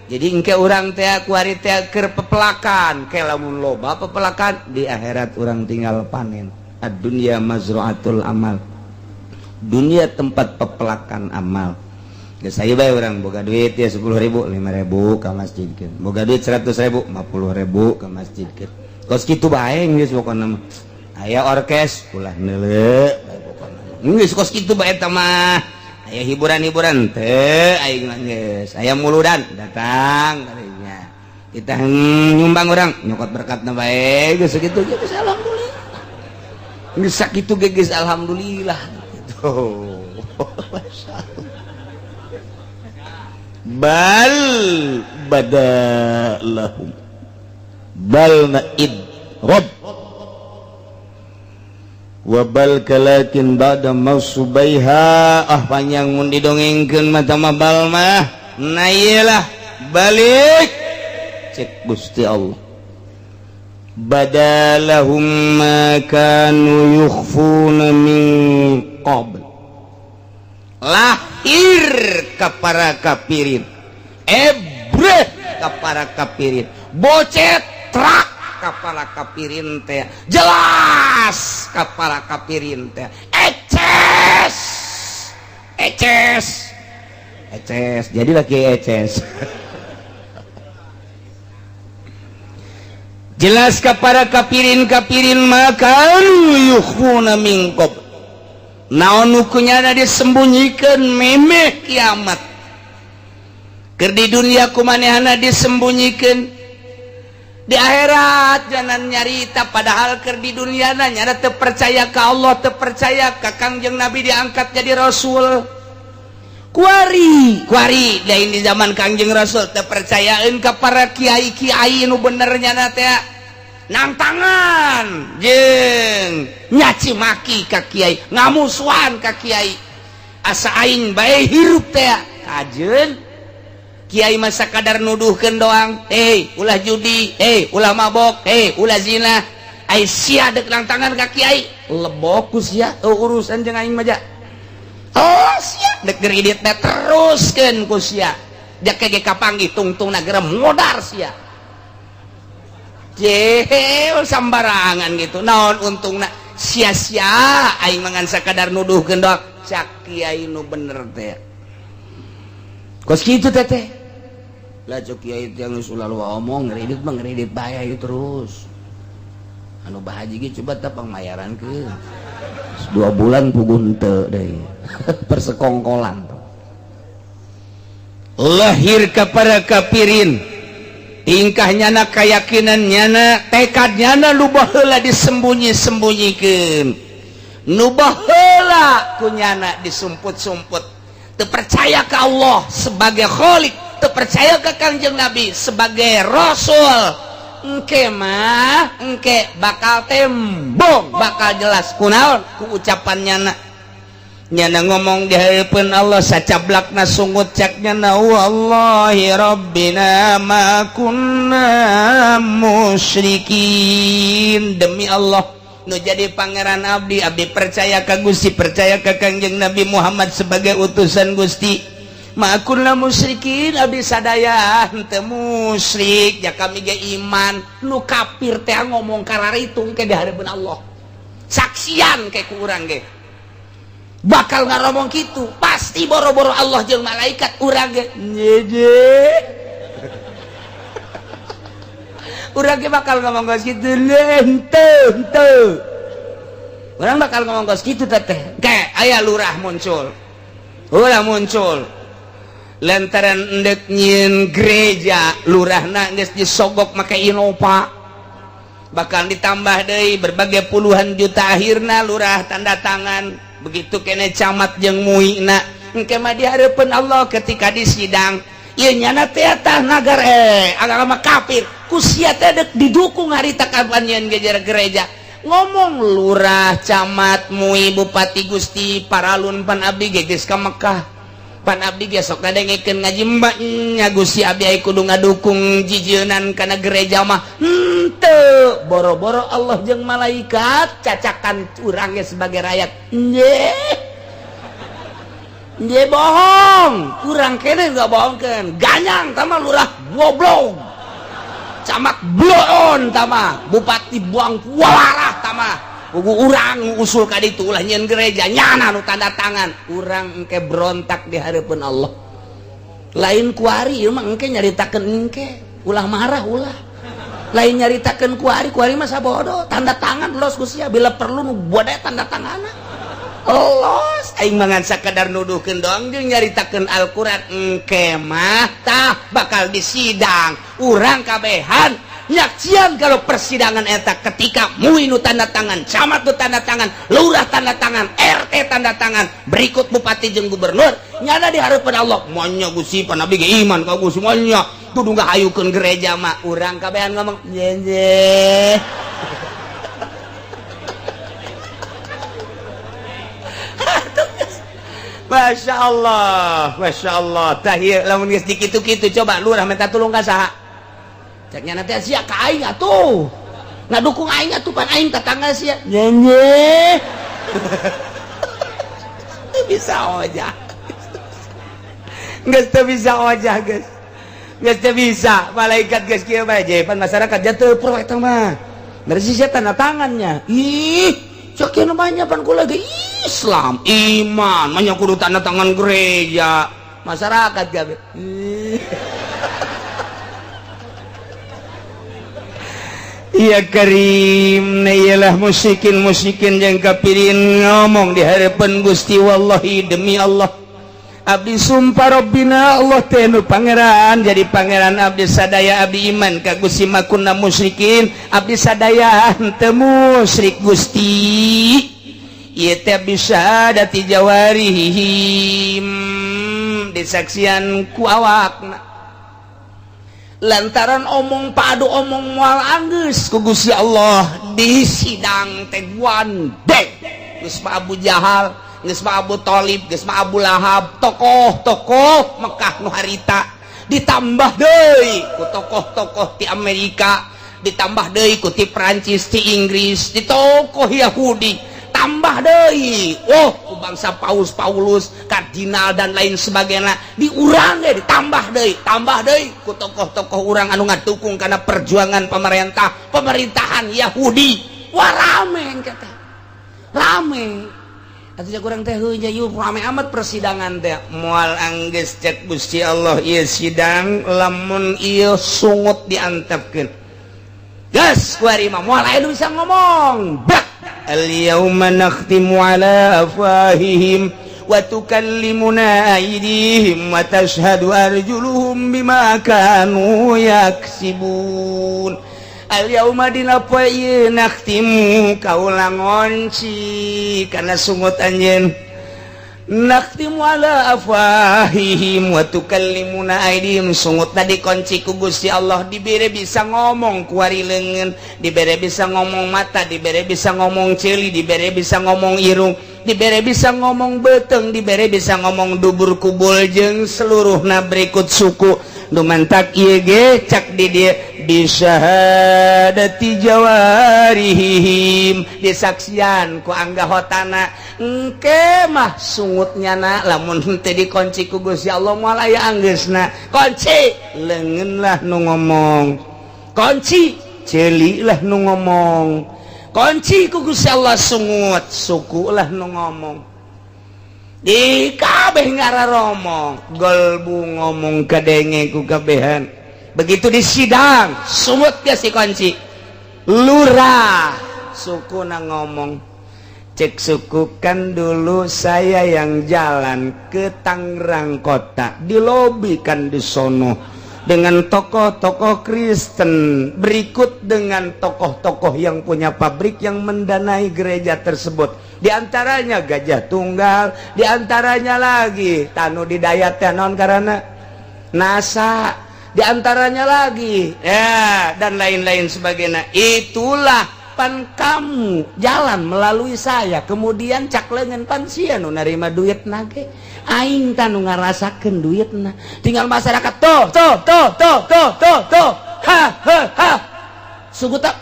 jadi engke urang teh kuari teh keur pepelakan ke, lamun loba pepelakan di akhirat urang tinggal panen. Ad-dunya mazra'atul amal, dunia tempat pepelakan amal. Geus, saya bae urang boga duit ya 10.000, 5.000 ka masjid, boga duit 100.000, 50.000 ka masjid. Kos kitu bae geus pokona mah. Aya orkes, ulah neuleu pokona, geus kos kitu bae eta mah. Aya hiburan-hiburan teu aing mah, geus. Aya muludan, datang kalinya kita nyumbang, urang nyokot berkatna bae, geus sakitu geus alhamdulillah. Geus sakitu ge geus alhamdulillah gitu. Masyaallah. Bal badalahum, bal na idrob wabal kalakin ba'da mausubaiha. Ah, panjang mun didongengkeun mah mah bal mah. Nah, iyalah, balik cek Gusti Allah, badalahum ma kanu yukhfuna min qabl. Lahir ka para kafirin, ebreh ka para kafirin, bocet trak ka para kafirin teh, jelas ka para kafirin teh, eces eces eces, jadi lagi eces. Jelas ka para kafirin kafirin maka yukhfuna min qabl. Naon nu kunyana disembunyikan memeh kiamat? Keur di dunia kumanehana disembunyikan, di akhirat jangan nyarita. Padahal keur di dunia nyana teu percaya ka Allah, teu percaya ka Kangjeng Nabi diangkat jadi rasul. Kuari kuari lain di zaman Kangjeng Rasul teu percayaeun ka para kiai kiai nu bener nyana teh, nangtangan jeung nyaci maki ka kiai, ngamusuhan ka kiai, asa aing bae hirup teh. Kajeun kiai masa kadar nuduhkeun doang, "Eh, ulah judi, eh, ulah mabok, eh, ulah zina." Ai sia dek tangan ka kiai, lebok ku sia. Oh, urusan jeung aing mah. Oh, sia dek geridit teh teruskeun ku sia, jake ge kapanggih tungtung nagara modar sia. Jeh, sambarangan gitu. Naon untungna? Sia-sia aing mangan sakadar nuduhkeun doang. Cak kiai nu bener teh kos kitu teh teh lah. Cok kiai teh geus ulah omong, ngeridit mah ngeridit bae ayo terus. Anu bahaji ge coba teh pangmayarankeun 2 bulan puguh henteu deui, persekongkolan. Lahir ke para kafirin tingkah nyana, keyakinan nyana, tekad nyana, nu baheula disembunyi-sembunyikeun, nu baheula ku nyana disumput-sumput, teu percaya ke Allah sebagai Khalik, teu percaya ke Kangjeng Nabi sebagai Rasul, engke mah engke bakal tembong, bakal jelas. Kunaon? Ku ucapan nyana. Nyana ngomong di hadapan Allah sacablakna sungut, cak nyana, "Wallahi rabbina ma kunna musyrikin." Demi Allah nu jadi pangeran abdi, abdi percaya ka Gusti, percaya ka Kangjeng Nabi Muhammad sebagai utusan Gusti. Ma kunna musyrikin, abdi sadaya henteu musyrik ya, kami ge iman. Nu kafir teh ngomong kararitung ke di hadapan Allah, saksian ke ku urang ge bakal ngaromong gitu pasti. Boro-boro Allah jeung malaikat, urang ge nyeje, urang ge bakal ngomong kos kitu. Henteu, henteu, urang bakal ngomong kos kitu teteh. Kayak aya lurah muncul, ulah muncul lantaran endek nyieun gereja. Lurahna geus disogok make Innova, bakal ditambah deui berbagai puluhan juta. Akhirna lurah tanda tangan, begitu kene camat jeung muina. Engke mah di hareupeun Allah ketika di sidang ieu nyana teh tah nagar agama kafir, ku sia teh dek didukung harita kapan nyeun gereja. Ngomong lurah, camat, mui, bupati, gusti paralun, pan abdi ge geus ka Mekah. Pan abdi ge sok ngadengekeun ngaji, mbaknya Gusti, abdi ai kudu ngadukung jijeunan kana gereja mah henteu. Boro-boro Allah jeung malaikat, cacakan urang ge sebagai rakyat. Nje nje bohong, kurang kene nggak bohongkeun. Ganyang tama, lurah goblok, camat bloon tama, bupati buang walarah tama. Kugu urang usul ka ditu, ulah nyieun gereja, nyana nu tanda tangan. Urang engke berontak di hadapan Allah, lain kuari ieu mah. Engke nyaritakeun, engke ulah marah, ulah. Lain nyaritakeun kuari, kuari mah sabodo tanda tangan los ku sia. Bila perlu nu bode tanda tangan los. Aing mah ngan sakadar nuduhkeun doang jeung nyaritakeun Al-Qur'an. Engke mah tah bakal disidang, urang kabehan nyaksian kalau persidangan eta, ketika MUI nu tanda tangan, camat nu tanda tangan, lurah tanda tangan, RT tanda tangan, berikut bupati jeung gubernur, nyana di hadapan Allah. Manya Gusti, pan abdi ge iman ka Gusti, manya kudu ngahayukeun gereja mah. Urang kabehan ngomong nyenje. Masya Allah, Masya Allah. Tah ieu lamun geus dikitu-kitu, coba lurah minta tulung ka saha? Ceknya nanti sia ka aing atuh. Ngadukung aing atuh, pan aing tetangga sia. Nyenye. Teu bisa ojah. Geus teu bisa ojah geus. Geus teu bisa. Malaikat geus kieu bae, pan masyarakat jatuh pro eta mah. Dari sia tanda tangannya. Ih, cek namanya pan kula ge Islam, iman, manya kudu tanda tangan gereja. Masyarakat gabe. Iya Karim, ialah musyrikin musyrikin yang kafirin ngomong di hadapan Gusti, wallahi, demi Allah, abdi sumpah, Robbina, Allah teh nu pangeran, jadi pangeran abdi sadaya, abdi iman ka Gusti, makunna musyrikin, abdi sadaya henteu musyrik Gusti. Ieu teh bisa dati jawarihim, disaksian ku awakna, lantaran omong padu, omong moal anggeus ku Gusti Allah. Di sidang teh gandeng, geus mah Abu Jahal, geus mah Abu Thalib, geus mah Abu Lahab, tokoh-tokoh Mekah nu harita, ditambah deui ku tokoh-tokoh ti Amerika, ditambah deui ku ti Prancis, ti Inggris, di tokoh Yahudi, tambah deui, oh, ku bangsa Paus, Paulus, kardinal dan lain sebagainya. Diurang ge ditambah deui, tambah deui ku tokoh-tokoh urang anu ngadukung karena perjuangan pemerintah, pemerintahan Yahudi. Wah, rame kata, rame atuh. Kurang teh heuh yuk, rame amat persidangan teh. Moal anggeus cek Gusti Allah ieu sidang lamun ieu sungut diantepkeun. Geus kuari mah moal aya nu bisa ngomong. Bak al-yauma nakhtimu ala afwahihim wa tukallimuna aydihim wa tashhadu arjuluhum bima kanu yaksibun. Al-yauma, dina poe ieu, nakhtimu, kaula ngonci kana sungut anjeun, nakhtimu ala afwahihim wa tukallimuna aydihim. Sungut tadi kunci ku Gusti Allah, dibere bisa ngomong kuari leungeun, dibere bisa ngomong mata, dibere bisa ngomong ceuli, dibere bisa ngomong irung, dibere bisa ngomong beteng, dibere bisa ngomong dubur kubul jeung seluruhna berikut suku. Nu mantak ieu ge cak di dieu bisyahadati jawarihim, disaksian ku anggahotana. Engke mah sungutnya na lamun henteu dikunci ku Gusti Allah moal aya anggeusna. Kunci leungeun lah nu ngomong, kunci ceuli lah nu ngomong, kunci ku Gusti Allah sungut suku lah nu ngomong. Di kabeh ngararomong, golbu ngomong kadenge ku kabehan. Begitu di sidang sumut ge si kunci, lurah suku na ngomong, cek suku, kan dulu saya yang jalan ke Tangerang Kota, dilobi kan di sono dengan tokoh-tokoh Kristen, berikut dengan tokoh-tokoh yang punya pabrik yang mendanai gereja tersebut, diantaranya Gajah Tunggal, diantaranya lagi Tanu di Dayat non karena NASA, diantaranya lagi ya, dan lain-lain sebagainya. Itulah. Apan kamu jalan melalui saya, kemudian cak leungeun pan sia nu narima duit nage, aing tah nu ngarasakeun duitna. Tinggal masyarakat tuh tuh tuh tuh tuh tuh tuh, ha ha ha, suku tak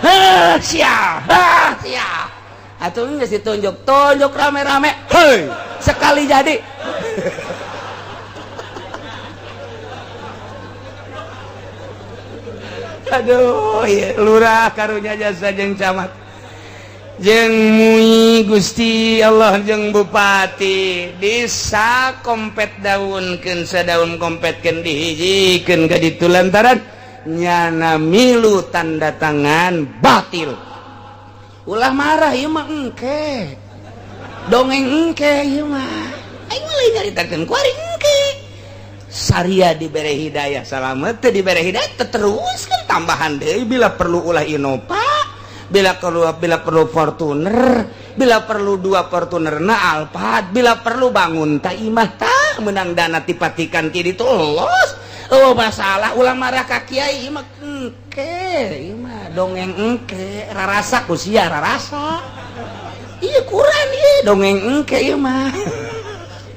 ha sia ha sia, atuh geus ditunjuk tunjuk rame-rame, hei sekali jadi. Aduh, ya, lurah karunya jasa jeung camat jeung mui Gusti Allah jeung bupati desa kompet daunkeun sadaun kompetkeun dihijikeun ka ditu lantaran nyana milu tanda tangan batil. Ulah marah ieu mah engke dongeng engke ieu mah aing mah lain nyaritakeun kuari engke. Saria dibere hidayah, salamet teu dibere hidayah terus kan tambahan deui, bila perlu ulah Innova, bila perlu Fortuner, bila perlu dua Fortuner na Alphard, bila perlu bangun ta imah tah menang dana tipatikan ti ditu los. Oh masalah ulah marah ka kiai mah engke ieu mah dongeng engke rarasa ku sia rarasa. Ieu Quran ieu dongeng engke ieu mah.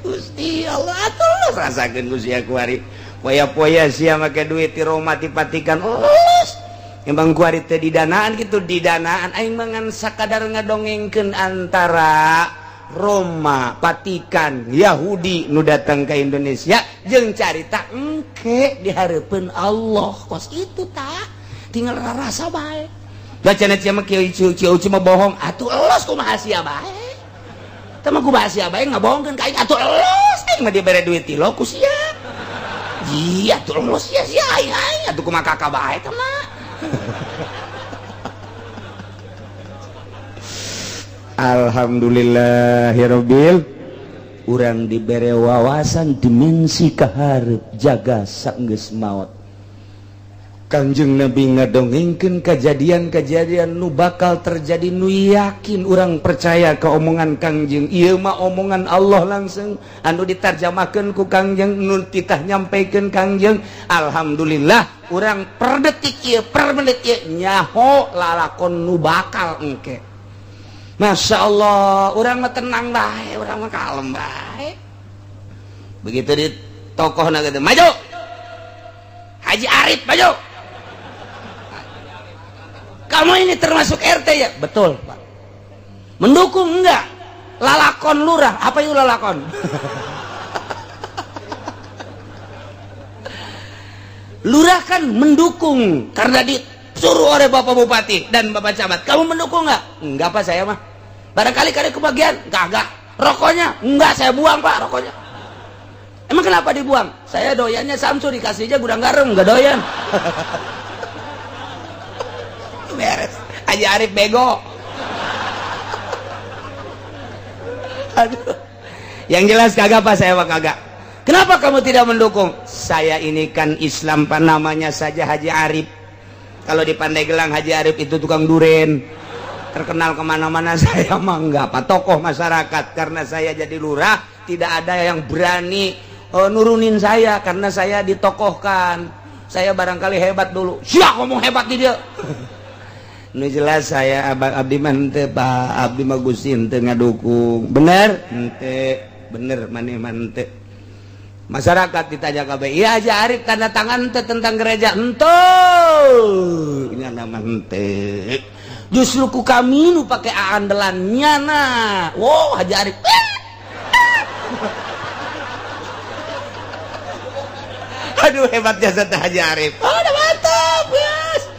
Gusti Allah atuh rasakeun ku sia kuari. Poya-poya sia make duit ti Roma ti Vatikan. Los. Emang kuari teh didanaan gitu, didanaan aing mah ngan sakadar ngadongengkeun antara Roma, Vatikan, Yahudi nu datang ke Indonesia jeung carita engke di hareupeun Allah. Kos itu tah tinggal rarasa bae. Bacana sia mah kieu cieu mah bohong atuh elos kumaha sia bae. Tah mah kumaha sia bae ngabohongkeun ka aing atuh elos aing mah dibere duit ti lo ku sia. Iya atuh elos sia sia aing aing atuh kumaha kakak bae tah mah. Alhamdulillahirabbil urang dibere wawasan dimensi kaharep jaga sanggeus maot. Kanjeng Nabi ngadongengkeun kejadian-kejadian nu bakal terjadi nu yakin urang percaya ke omongan Kangjeng. Ieu mah omongan Allah langsung anu ditarjamahkeun ku Kangjeng, nu titah nyampaikan Kangjeng. Alhamdulillah urang per detik ieu per menit ieu nyaho lalakon nu bakal engke. Masya Allah, urang mah tenang bae, urang mah kalem bae. Begitu di tokoh na gitu, maju Haji Arif maju. Kamu ini termasuk RT ya? Betul, Pak. Mendukung enggak? Lalakon lurah, apa itu lalakon? Lurah kan mendukung karena disuruh oleh Bapak Bupati dan Bapak Camat. Kamu mendukung enggak? Enggak, Pak, saya mah. Barangkali kali kebagian, enggak. Rokoknya? Enggak, saya buang, Pak, rokoknya. Emang kenapa dibuang? Saya doyannya Samsu, dikasih aja gudang garam, enggak doyan. Beres. Haji Arif bego. Aduh. Yang jelas kagak, Pak, saya mah kagak. Kenapa kamu tidak mendukung? Saya ini kan Islam, Pak, namanya saja Haji Arif. Kalau di Pandeglang Haji Arif itu tukang duren. Terkenal kemana-mana. Saya mah enggak, Pak, tokoh masyarakat. Karena saya jadi lurah, tidak ada yang berani nurunin saya karena saya ditokohkan. Saya barangkali hebat dulu. Siap ngomong hebat di dia. Nu jelas saya abdi mah henteu, Pak, abdi mah Gusti henteu ngadukung. Bener? Henteu, bener maneh mah henteu. Masyarakat ditanya kabeh, iya Haji Arif tanda tangan henteu tentang gereja? Henteu. Nyana mah henteu. Justru ku kami nu pake andalan nyana. Wow, Haji Arif. Aduh, hebat jasa teh Haji Arif. Oh, udah mantap, guys.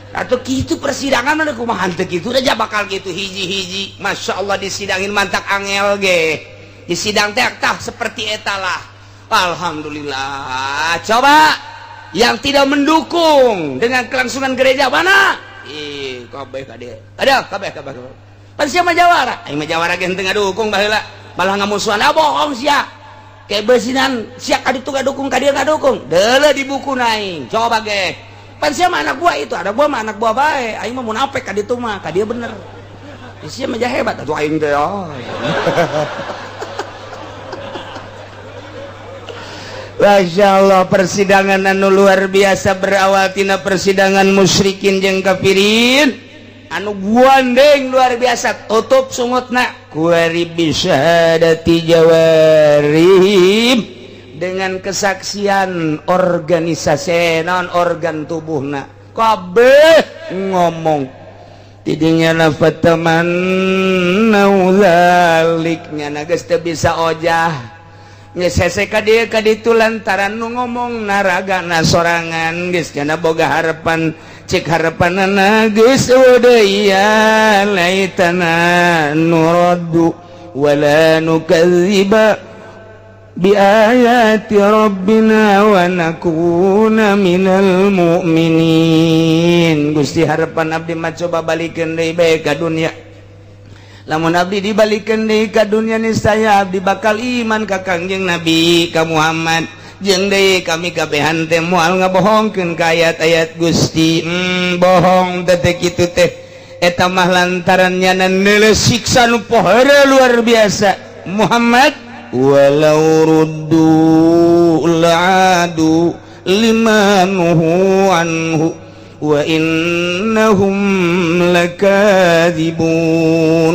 Atau gitu persidangan mana kumaha teu kitu udah bakal gitu hiji-hiji. Masya Allah disidangin mantak angel ge. Di sidang teh tah seperti eta lah. Alhamdulillah. Coba yang tidak mendukung dengan kelangsungan gereja mana? Ih, kabeh kade. Ada kabeh kabeh. Pan sia mah jawara. Aing mah jawara ge henteu ngadukung baheula. Malah ngamusuhan. Ah bohong sia. Kebesinan sia ka ditu ngadukung ka dieu ngadukung. Deuleu di buku naing. Coba ge. Pan sia mah anak buah itu, ada buah mah anak buah bae. Aing mah munafik ka ditu mah, ka dieu bener. Sia mah hebat atuh aing teh. Oh. Masya Allah, persidangan anu luar biasa berawal tina persidangan musyrikin jeung kafirin anu guandeng luar biasa. Tutup sungutna kuari bisyahadati jawarihim, dengan kesaksian organisasi non organ tubuhna kabeh ngomong tidinya. Fatamannau dzalik, nyana geus teu bisa ojah. Ka ditu lantaran nu ngomong naragana sorangan, geus nyana boga harapan. Cek harapanana geus deui, ya laitana nuraddu wala nukadziba biayati rabbina wa nakuna minal mu'minin. Gusti, harapan abdi mah coba balikeun deui bae ka dunya. Lamun abdi dibalikan deui ka dunya, niscaya abdi bakal iman ka Kangjeng Nabi, ka Muhammad, jeung deui kami kabehan teh moal ngabohongkeun ka ayat-ayat Gusti. Bohong teh kitu teh. Eta mah lantaran nyana neuleuh siksa nu pohara luar biasa. Muhammad, walau ruddu la'adu lima nuhu anhu wa innahum lakadzibun.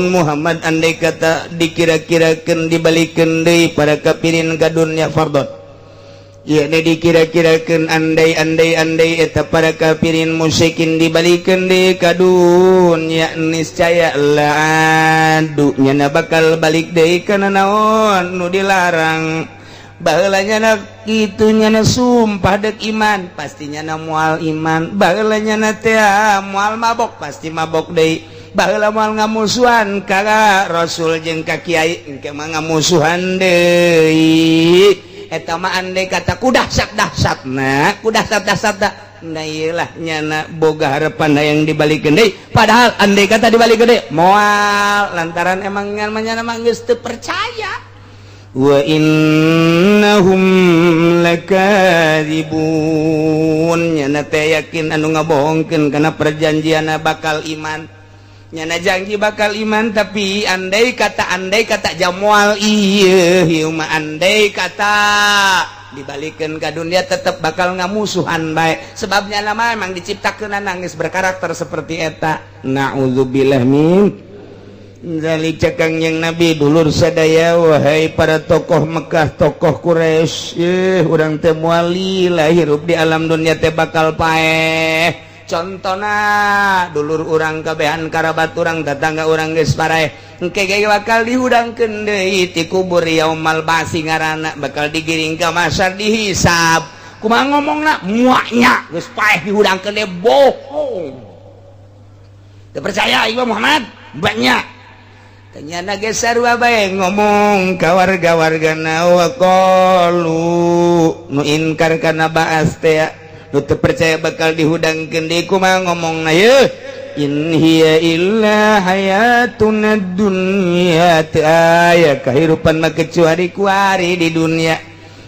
Muhammad, andai kata dikira-kirakan dibalikan deui para kafirin ka dunya, fardhon ya, dikira-kirakan andai-andai andai eta para kafirin musyrikin dibalikan deui ka dunya, niscaya la'adu, nyana bakal balik deui kana naon nu dilarang. Baheula nyana kitu, nyana sumpah dek iman, pasti nyana moal iman. Baheula nyana teh moal mabok, pasti mabok deui. Baheula moal ngamusuhan ka Rasul jeung ka kiai, engke mah ngamusuhan deui. Eta mah andai kata ku dahsyat dahsyatna, ku dahsyat dahsyatna. Nah, iyalah nyana boga harapan hayang dibalikeun deui, padahal andai kata dibalikeun deui moal, lantaran emang nyana mah geus teu percaya. Wa innahum lakadzibun, nyana teh yakin anu ngabohongkeun kana perjanjian bakal iman. Nyana janji bakal iman, tapi andai kata jamual ieu ieu mah, andai kata dibalikeun ka dunia tetep bakal ngamusuhan bae, sebabnya nama emang diciptakeun nangis berkarakter seperti eta. Naudzubillah min dzalik. Cek Kangjeng Nabi, dulur sadaya, wahai para tokoh Mekah, tokoh Quraisy, urang teh moal lila hirup di alam dunia teh bakal paeh. Contona dulur urang kabehan, karabat urang, tetangga urang geus paraeh, engke ge bakal dihudangkeun deui ti kubur. Yaumal ba'tsi ngaranna, bakal digiring ka mahsyar, dihisab. Kumaha ngomongna? Muaknya geus paeh dihudangkeun deui, bohong. Teu percaya ieu Muhammad banyak. Ternyata ge sarua bae ngomong ka warga-wargana. Wa qalu, nu inkar kana ba'ats teh, nu teu percaya bakal dihudangkeun deui, kumaha ngomongna ye? In hiya illa hayatuna dunya, teu aya kahirupan mah kecuali kuari di dunia.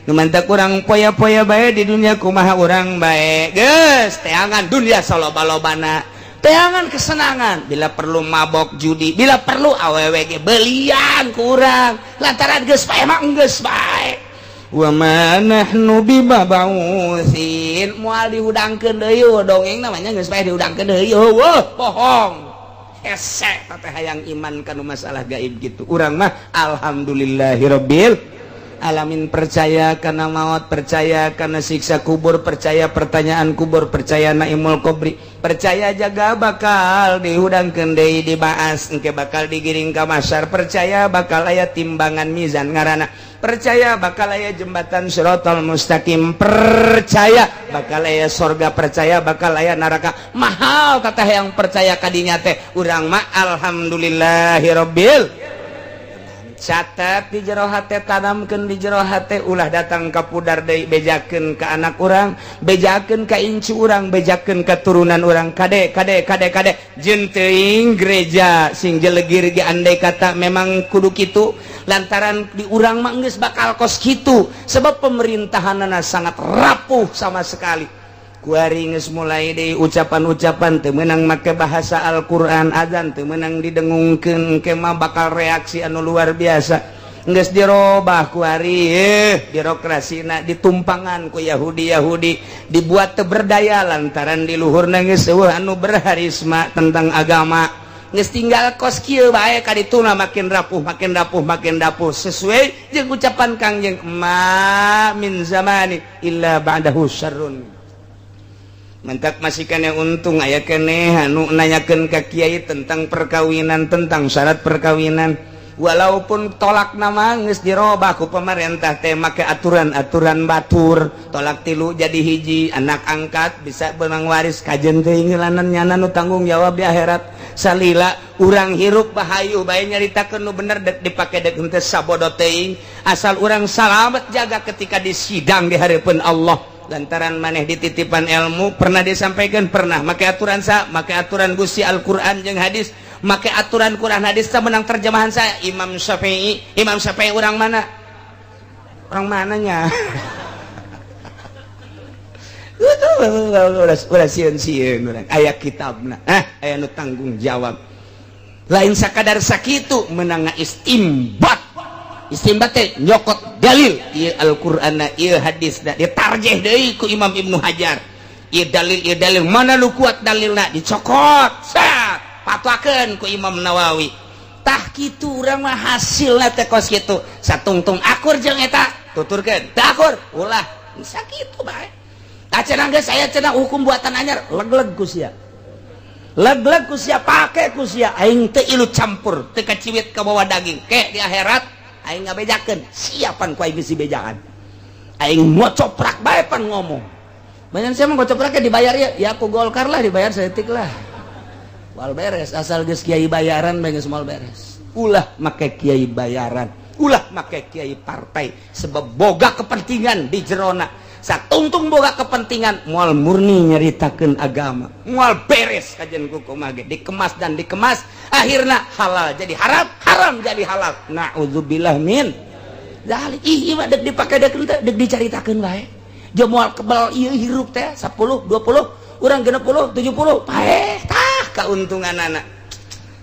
Nu mantak urang poya-poya bae di dunia, kumaha urang bae geus teangan dunia saloba-lobana, teangan kesenangan, bila perlu mabok, judi, bila perlu awewe ge belian kurang, lantaran geus paeh mah geus bae. Wa ma nahnu bimab'utsin, moal dihudangkeun deui. Dongeng namanya geus paeh dihudangkeun deui, eueuh bohong. Hese teh hayang iman kanu masalah gaib gitu. Urang mah alhamdulillahirabbil alamin, percaya karena maut, percaya karena siksa kubur, percaya pertanyaan kubur, percaya naimul kubri, percaya jaga bakal dihudangkeun deui di baas, engke bakal digiring ka mahsyar, percaya bakal aya timbangan mizan ngaranna, percaya bakal aya jembatan siratal mustaqim, percaya bakal aya sorga, percaya bakal aya neraka. Mahal kata yang percaya kadinya teh. Urang mah alhamdulillahirabbil. Catat di jero hate, tanamkeun di jero hate, ulah datang ka pudar deui. Bejakeun ka anak urang, bejakeun ka incu urang, bejakeun ka turunan urang. Kade, kade, kade, kade, jeung teuing gereja sing jelegir ge andai kata memang kudu kitu, lantaran di urang mah geus bakal kos kitu, sebab pemerintahanana sangat rapuh sama sekali. Kuari geus mulai deui ucapan-ucapan teu meunang make bahasa Al-Qur'an, azan teu meunang didengungkeun, engke mah bakal reaksi anu luar biasa. Geus dirobah kuari birokrasina, ditumpangan ku Yahudi. Yahudi dibuat teu berdaya lantaran di luhurna geus euweuh anu berharisma tentang agama. Geus tinggal kos kieu bae kadituna, makin rapuh, makin rapuh, makin rapuh, sesuai jeung ucapan Kangjeng, ma min zamani illa ba'dahu syarrun. Mentak masih kene untung aya keneh anu nanyakeun ka kiai tentang perkawinan, tentang syarat perkawinan, walaupun talak nama geus dirobah ku pemerintah teh, make aturan-aturan batur, talak tilu jadi hiji, anak angkat bisa benang waris. Kajen teuing nyana nu tanggung jawab di akhirat. Salila urang hirup bahayu bae, nyaritakeun nu bener dek dipake dek henteu sabodo teuing, asal urang salamet jaga ketika di sidang di hadapan Allah, lantaran maneh dititipan ilmu. Pernah disampaikan, pernah make aturan sa, make aturan Gusti, Al-Qur'an jeung hadis, make aturan Quran hadis menang terjemahan saya, Imam Syafi'i. Imam Syafi'i orang mana? Orang mananya ulah sieun-sieun urang aya kitabna, ah, aya nu tanggung jawab. Lain sakadar sakitu, menang istimbat. Istimbat teh nyokot dalil, ieu Al-Qur'an, ieu hadis, ditarjeh deui ku Imam Ibnu Hajar, ieu dalil, ieu dalil, mana nu kuat dalilna dicokot, sat patwakeun ku Imam Nawawi. Tah kitu urang mah, hasilna teh kos kitu. Satungtung akur jeung eta, tuturkeun, teu akur ulah, sakitu bae. Tah cenah geus aya cenah hukum buatan anyar, leg-leg ku sia, leg-leg ku sia, pake ku sia. Aing teu ilu campur, teu kaciwit ka bawah daging. Ke di akhirat aing ngabejakeun siapan ku aing geus dibejaan. Aing ngocoprak bae pan ngomong banyak. Saya mah ngocopraknya dibayar ya, ya aku Golkar lah, dibayar saeutik lah, wal beres. Asal geus kiai bayaran bae geus moal beres. Ulah make kiai bayaran, ulah make kiai partai, sebab boga kepentingan di jerona. Satungtung boga kepentingan, moal murni nyaritakeun agama, moal beres. Kajian kumaha ge dikemas dan dikemas, akhirna halal jadi haram, haram jadi halal. Naudzubillah min dzalik. Ih, ieu mah dek dipake dek henteu, dek dicaritakeun bae jeung moal kebal. Ieu hirup teh 10 20, urang 60 70, paeh. Tah, keuntungan anak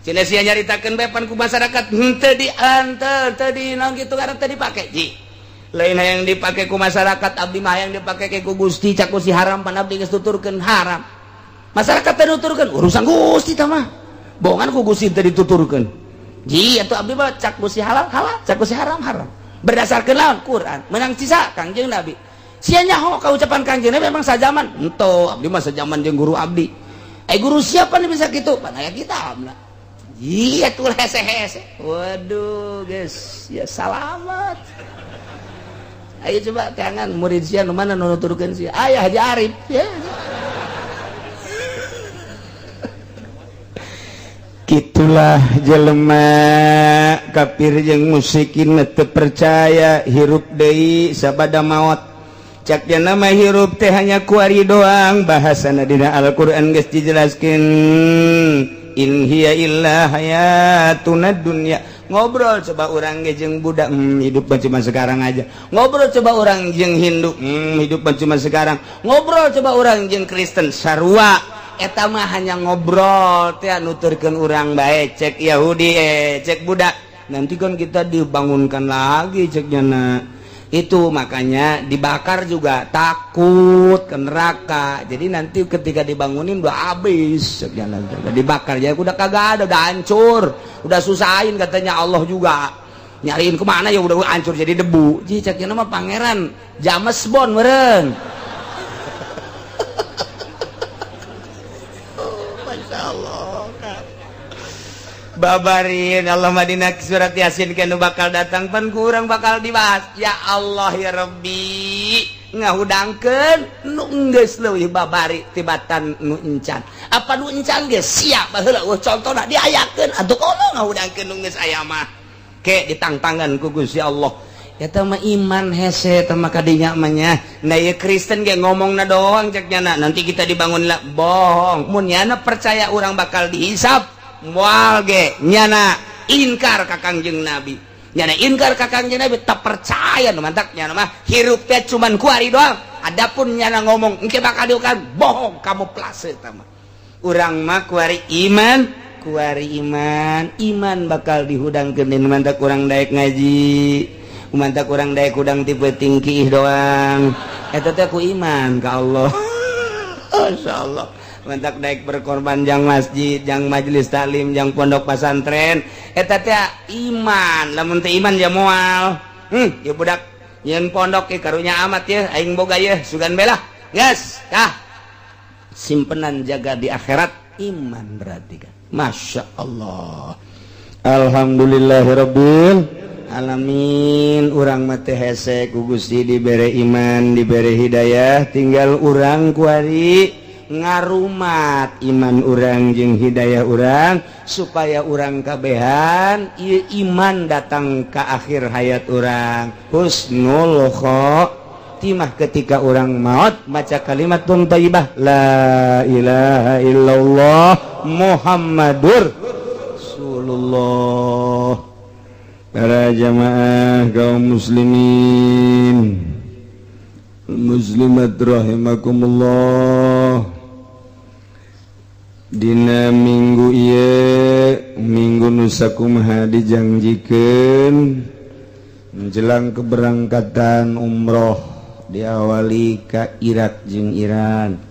cenah sia nyaritakeun bae pan ku masyarakat henteu di henteu teu di naon kitu, karena teu dipake. Ji, lain yang dipake ku masyarakat, abdi mah yang dipake ke ku Gusti. Cak Gusti haram, pan abdi geus tuturkeun haram. Masyarakat teu nuturkeun, urusan Gusti tah mah. Bohongan ku Gusti teu dituturkeun. Ji, atuh abdi mah cak Gusti halal halal, cak Gusti haram haram, berdasarkeun lawan Quran menang sisa Kangjeng Nabi. Sia nyaho ka ucapan Kangjeng Nabi, memang sajaman ento. Abdi mah sajaman jeung guru abdi. Eh, guru siapa nih bisa gitu? Pan aya kitab lah. Iya tuh, hese-hese. Waduh, guys, ya salamat. Ayo coba tangan murid sia nu mana nu nuturkeun sia. Aya Haji Arif ya. Gitulah jelema kafir jeung musyrikin, teu percaya hirup deui sabada maot. Cak nama hirup teh hanya kuari doang. Bahasana dina Al-Qur'an geus dijelaskeun, in hiya illa hayatuna dunya. Ngobrol coba orang ge jeung budak, hidup mah cuma sekarang aja." Ngobrol coba orang jeung Hindu, hidup mah cuma sekarang." Ngobrol coba orang jeung Kristen, sarua. Eta mah hanya ngobrol teh, nuturkeun urang bae. Cek Yahudi, eh, cek budak, nanti kan kita dibangunkan lagi, cek nyana itu. Makanya dibakar juga takut ke neraka. Jadi nanti ketika dibangunin udah habis, cek nyana. Udah dibakar ya udah kagak ada, udah hancur, udah susahin katanya. Allah juga nyariin kemana ya, udah hancur jadi debu. Ji, cek nyana mah pangeran James Bond meren. Oh, Masya Allah. Babarin Allah Madinah surat Yasin kan bakal datang, pan kurang bakal dibahas. Ya Allah, ya Rabbi, ngahudangkeun nu geus leuwih babari tibatan nu encan. Apa nu encan geus siap baheula? Eueuh contona diayakeun atuh, kono ngahudangkeun nu geus aya mah ke ditangtangan ku Gusti Allah. Eta mah iman hese, eta mah kadinya mah nya. Nah, ieu Kristen ge ngomongna doang, cek nyana nanti kita dibangun lah, bohong. Mun nyana percaya urang bakal dihisab, moal ge nyana inkar ka Kangjeng Nabi. Nyana inkar ka Kangjeng Nabi, tak percaya nu mantak nyana mah hirup teh cuman kuari doang. Adapun nyana ngomong engke bakal diukan, bohong, kamuflase eta mah. Urang mah kuari iman. Kuari iman, iman bakal dihudangkeun. Mantak kurang daek ngaji, mantak kurang daek hudang tipe tingki doang. Eta teh ku iman ka Allah. Masya Allah, mantak daek berkorban jang masjid, jang majelis taklim, jang pondok pesantren. Eta teh iman. Lamun teu iman ya moal. Ya budak nyeun pondok ke karunya amat ya, aing boga ya, sugan belah geus tah simpenan jaga di akhirat. Iman berarti kan. Masya Allah, alhamdulillahirabbil alamin. Urang mah hese ku Gusti dibere iman, dibere hidayah, tinggal urang kuari ngarumat iman urang jeung hidayah urang supaya urang kabehan ieu iman datang ke akhir hayat urang, husnul khotimah. Ketika urang maut maca kalimat thayyibah, la ilaha illallah Muhammadur Rasulullah. Para jamaah kaum muslimin muslimat rahimakumullah, dina minggu ieu, minggu nu sakumaha dijangjikeun menjelang keberangkatan umroh, diawali ka Irak jeung Iran,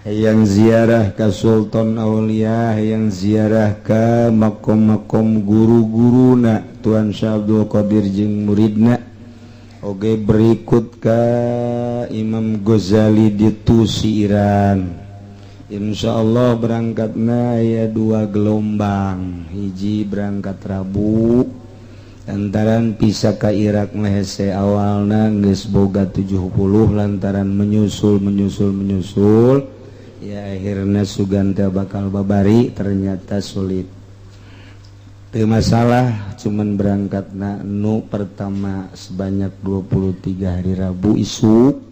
hayang ziarah ka Sultan Aulia, hayang ziarah ka makom-makom guru-guruna Tuan Syekh Abdul Qadir jeung muridna. Oke, berikut ka Imam Ghazali di Tusi, Iran. Insya Allah berangkatna ya dua gelombang. Hiji berangkat Rabu, lantaran bisa ke Irak mah hese, awalna geus boga 70, lantaran menyusul, menyusul, menyusul, ya akhirnya sugan teh bakal babari. Ternyata sulit. Teu masalah, cuman berangkat na nu pertama sebanyak 23 hari Rabu isuk,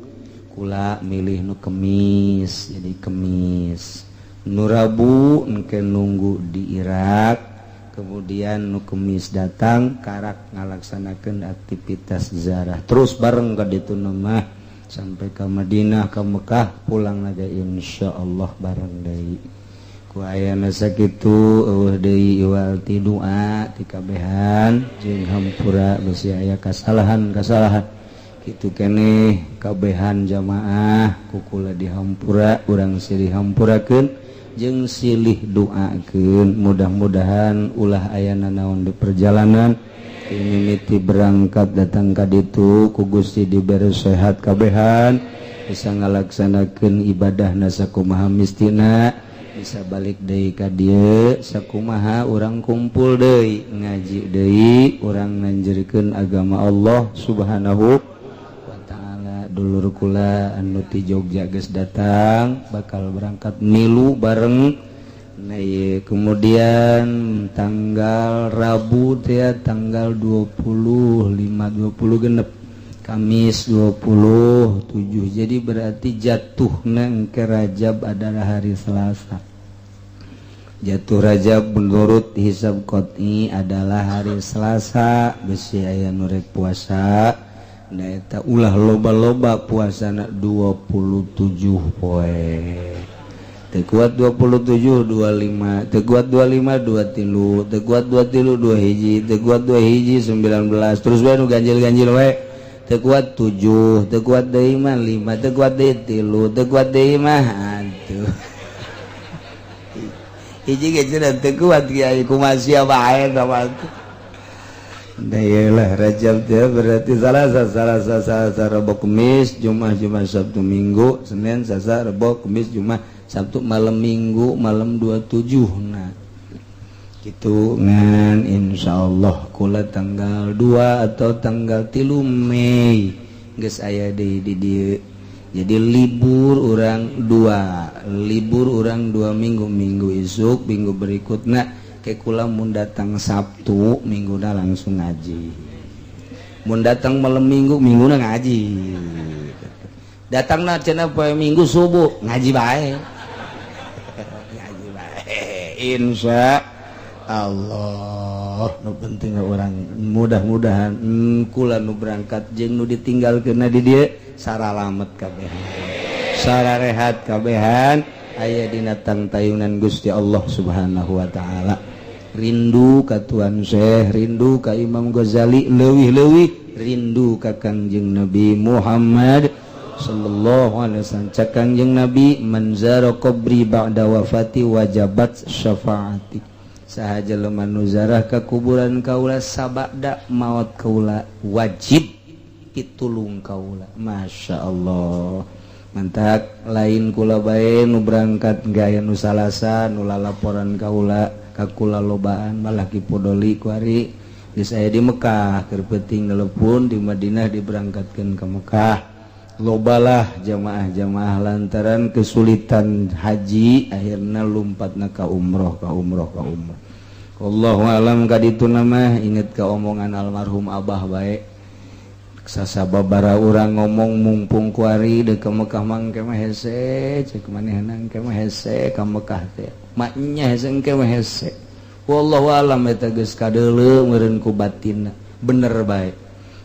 kula milih nu Kemis. Jadi Kemis, nu Rabu engke nunggu di Irak, kemudian nu Kemis datang karak ngalaksanakan aktivitas ziarah terus bareng ke ditu mah sampai ke Madinah, ke Mekah, pulang lagi insya Allah bareng deui. Ku ayana sakitu, eueuh deui iwal ti doa ti kabehan jeung hampura bisi aya kasalahan-kasalahan. Kitu keneh kabehan jamaah ku kula dihampura, urang silih hampurakeun jeung silih doakeun. Mudah-mudahan ulah aya nanaon di perjalanan mimiti berangkat datang ka ditu ku Gusti diberi sehat kabehan, bisa ngalaksanakeun ibadah sakumaha mistina, bisa balik deui ka dieu sakumaha urang kumpul deui, ngaji deui, urang nanjerkeun agama Allah Subhanahu wa taala. Dulur kula anu ti Jogja geus datang, bakal berangkat milu bareng. Nah, kemudian tanggal Rabu teh tanggal 25, 20 genep, Kamis 27. Jadi berarti jatuh neng ke Rajab adalah hari Selasa. Jatuh Rajab menurut hisab qot'i adalah hari Selasa. Besi aya nu rek puasa. Nah, eta ulah loba-loba puasa 27 poe. Teu kuat 27, 25. Teu kuat 25, 23. Teu kuat 23, 21. Teu kuat 21, 19. Terus wae nu ganjil-ganjil wae. Teu kuat 7, teu kuat deui mah 5, teu kuat deui 3, teu kuat deui mah atuh hiji ge cenah teu kuat. Kiai, kumaha sia bae sama. Nah, iyalah, Rajab teh berarti Salasa, Salasa, Salasa, Rebo, Kemis, Jumat, Jumat, Sabtu, Minggu, Senin, Selasa, Rebo, Kemis, Jumat, Sabtu, malam Minggu, malam 27. Nah, gitu ngan insyaallah kula tanggal 2 atau tanggal 3 Mei geus aya di dieu. Jadi libur urang dua, libur urang 2 minggu, minggu isuk, minggu berikutnya. Ke kula mun datang Sabtu, minggu langsung ngaji. Mun datang malam Minggu, minggu ngaji. Datang na cenah poe Minggu subuh, ngaji bae, ngaji bae, insya Allah. Nu penting urang mudah-mudahan kula nu berangkat jeung nu ditinggal kena di dieu saralamet kabehan, sararehat kabehan. Aya dina tangtayunan Gusti Allah Subhanahu wa taala. Rindu ka Tuan Syekh, rindu ka Imam Ghazali, leuwih-leuwih rindu ka Kangjeng Nabi Muhammad sallallahu alaihi wasallam. Cak Kangjeng Nabi, man zara qabri ba'da wafati wajabat syafaati. Saha jelema nu zarah ka kuburan kaula sabada maot kaula, wajib pitulung kaula. Masya Allah, mantap. Lain kula bae nu berangkat, gaya nu salasa nu lalaporan kaula ka kula lobaan, malah Ki Podoli kuari di saya di Mekah keur peuting telepon di Madinah, diberangkatkan ke Mekah. Lobalah jamaah-jamaah lantaran kesulitan haji akhirnya lompatna ka umroh, ka umroh, ka umroh. Allahu alam kaditu nama. Inget ke omongan almarhum Abah bae, sasababara urang ngomong, mumpung kuari deuk ka Mekah mangke mah hese, cek manehna, engke mah hese ka Mekah teh, maknya hese, engke mah hese. Wallahu alam eta geus kadeuleu meureun ku batinna bener bae.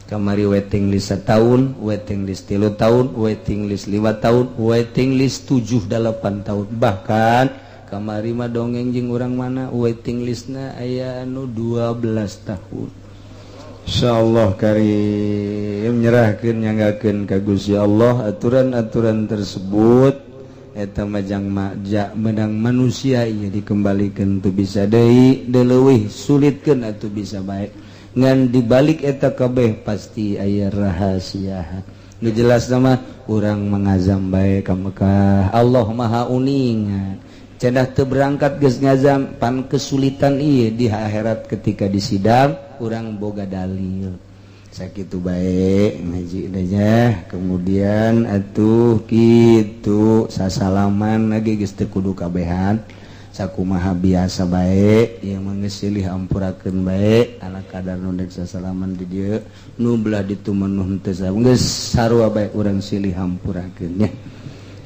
Kamari waiting list tahun, waiting list 3 tahun, waiting list 5 tahun, waiting list 7-8 tahun. Bahkan kamari mah dongeng jeung urang mana, waiting listna aya anu 12 tahun. Insyaallah karim, nyerahkeun, nyanggakeun ka Gusti Allah aturan-aturan tersebut. Eta majang makja menang manusia ieu dikembalikan tuh bisa deui, leuwih sulitkeun atuh bisa baik. Ngan dibalik eta kabeh pasti aya rahasia. Nu jelas nama urang mengazam bae ka Mekah. Allah Maha uninga. Cenah teu berangkat geus ngazam, pan kesulitan ieu di akhirat ketika disidang urang boga dalil. Sakitu bae ngaji aja. Kemudian atuh kitu, sasalaman lagi geus teu kudu kabehan, sakumaha biasa bae. Yang mah silih ampurakeun bae, anak kadar nu dek sasalaman di dieu, nu belah ditu mah nu henteu, geus sarua bae, urang silih hampurakeun nya.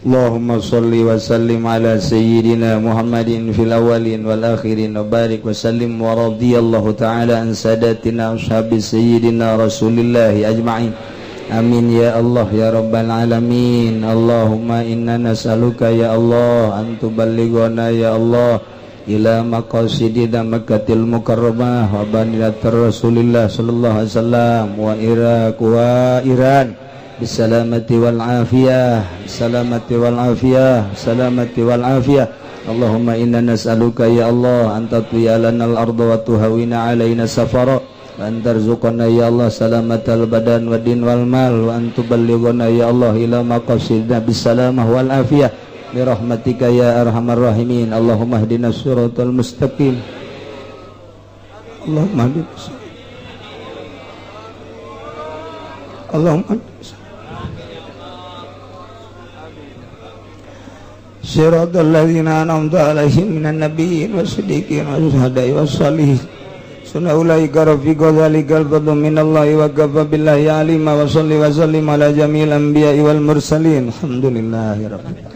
Allahumma salli wa sallim ala sayyidina Muhammadin fil awwalin wal akhirin wa barik wa sallim wa radiyallahu ta'ala an sadatina ashabi sayyidina Rasulillah ajma'in. Amin ya Allah ya rabbal alamin. Allahumma inna nas'aluka ya Allah an tuballighana ya Allah ila maqasidina Makkatil Mukarramah wa banilatir Rasulillah sallallahu alaihi wasallam wa Iraq wa Iran bisalamati wal afiyah, salamati wal afiyah, salamati wal afiyah. Allahumma inna nas'aluka ya Allah an tatwiya lana al-arda wa tuhawina alaina safara wa an tarzuqana ya Allah salamatal badan wa din wal mal wa an tuballighana ya Allah ila maqasidina bisalamah wal afiyah birahmatika ya arhamar rahimin. Allahumma ihdinas siratal mustaqim. Allahumma ihdinas, Allahumma صراط الذين أنعمت عليهم من النبيين والصديقين والشهداء والصالحين سنة أولئك رفيق. ذلك الفضل من الله وكفى بالله عليما. وصل وسلم على جميع الأنبياء والمرسلين. الحمد لله رب العالمين.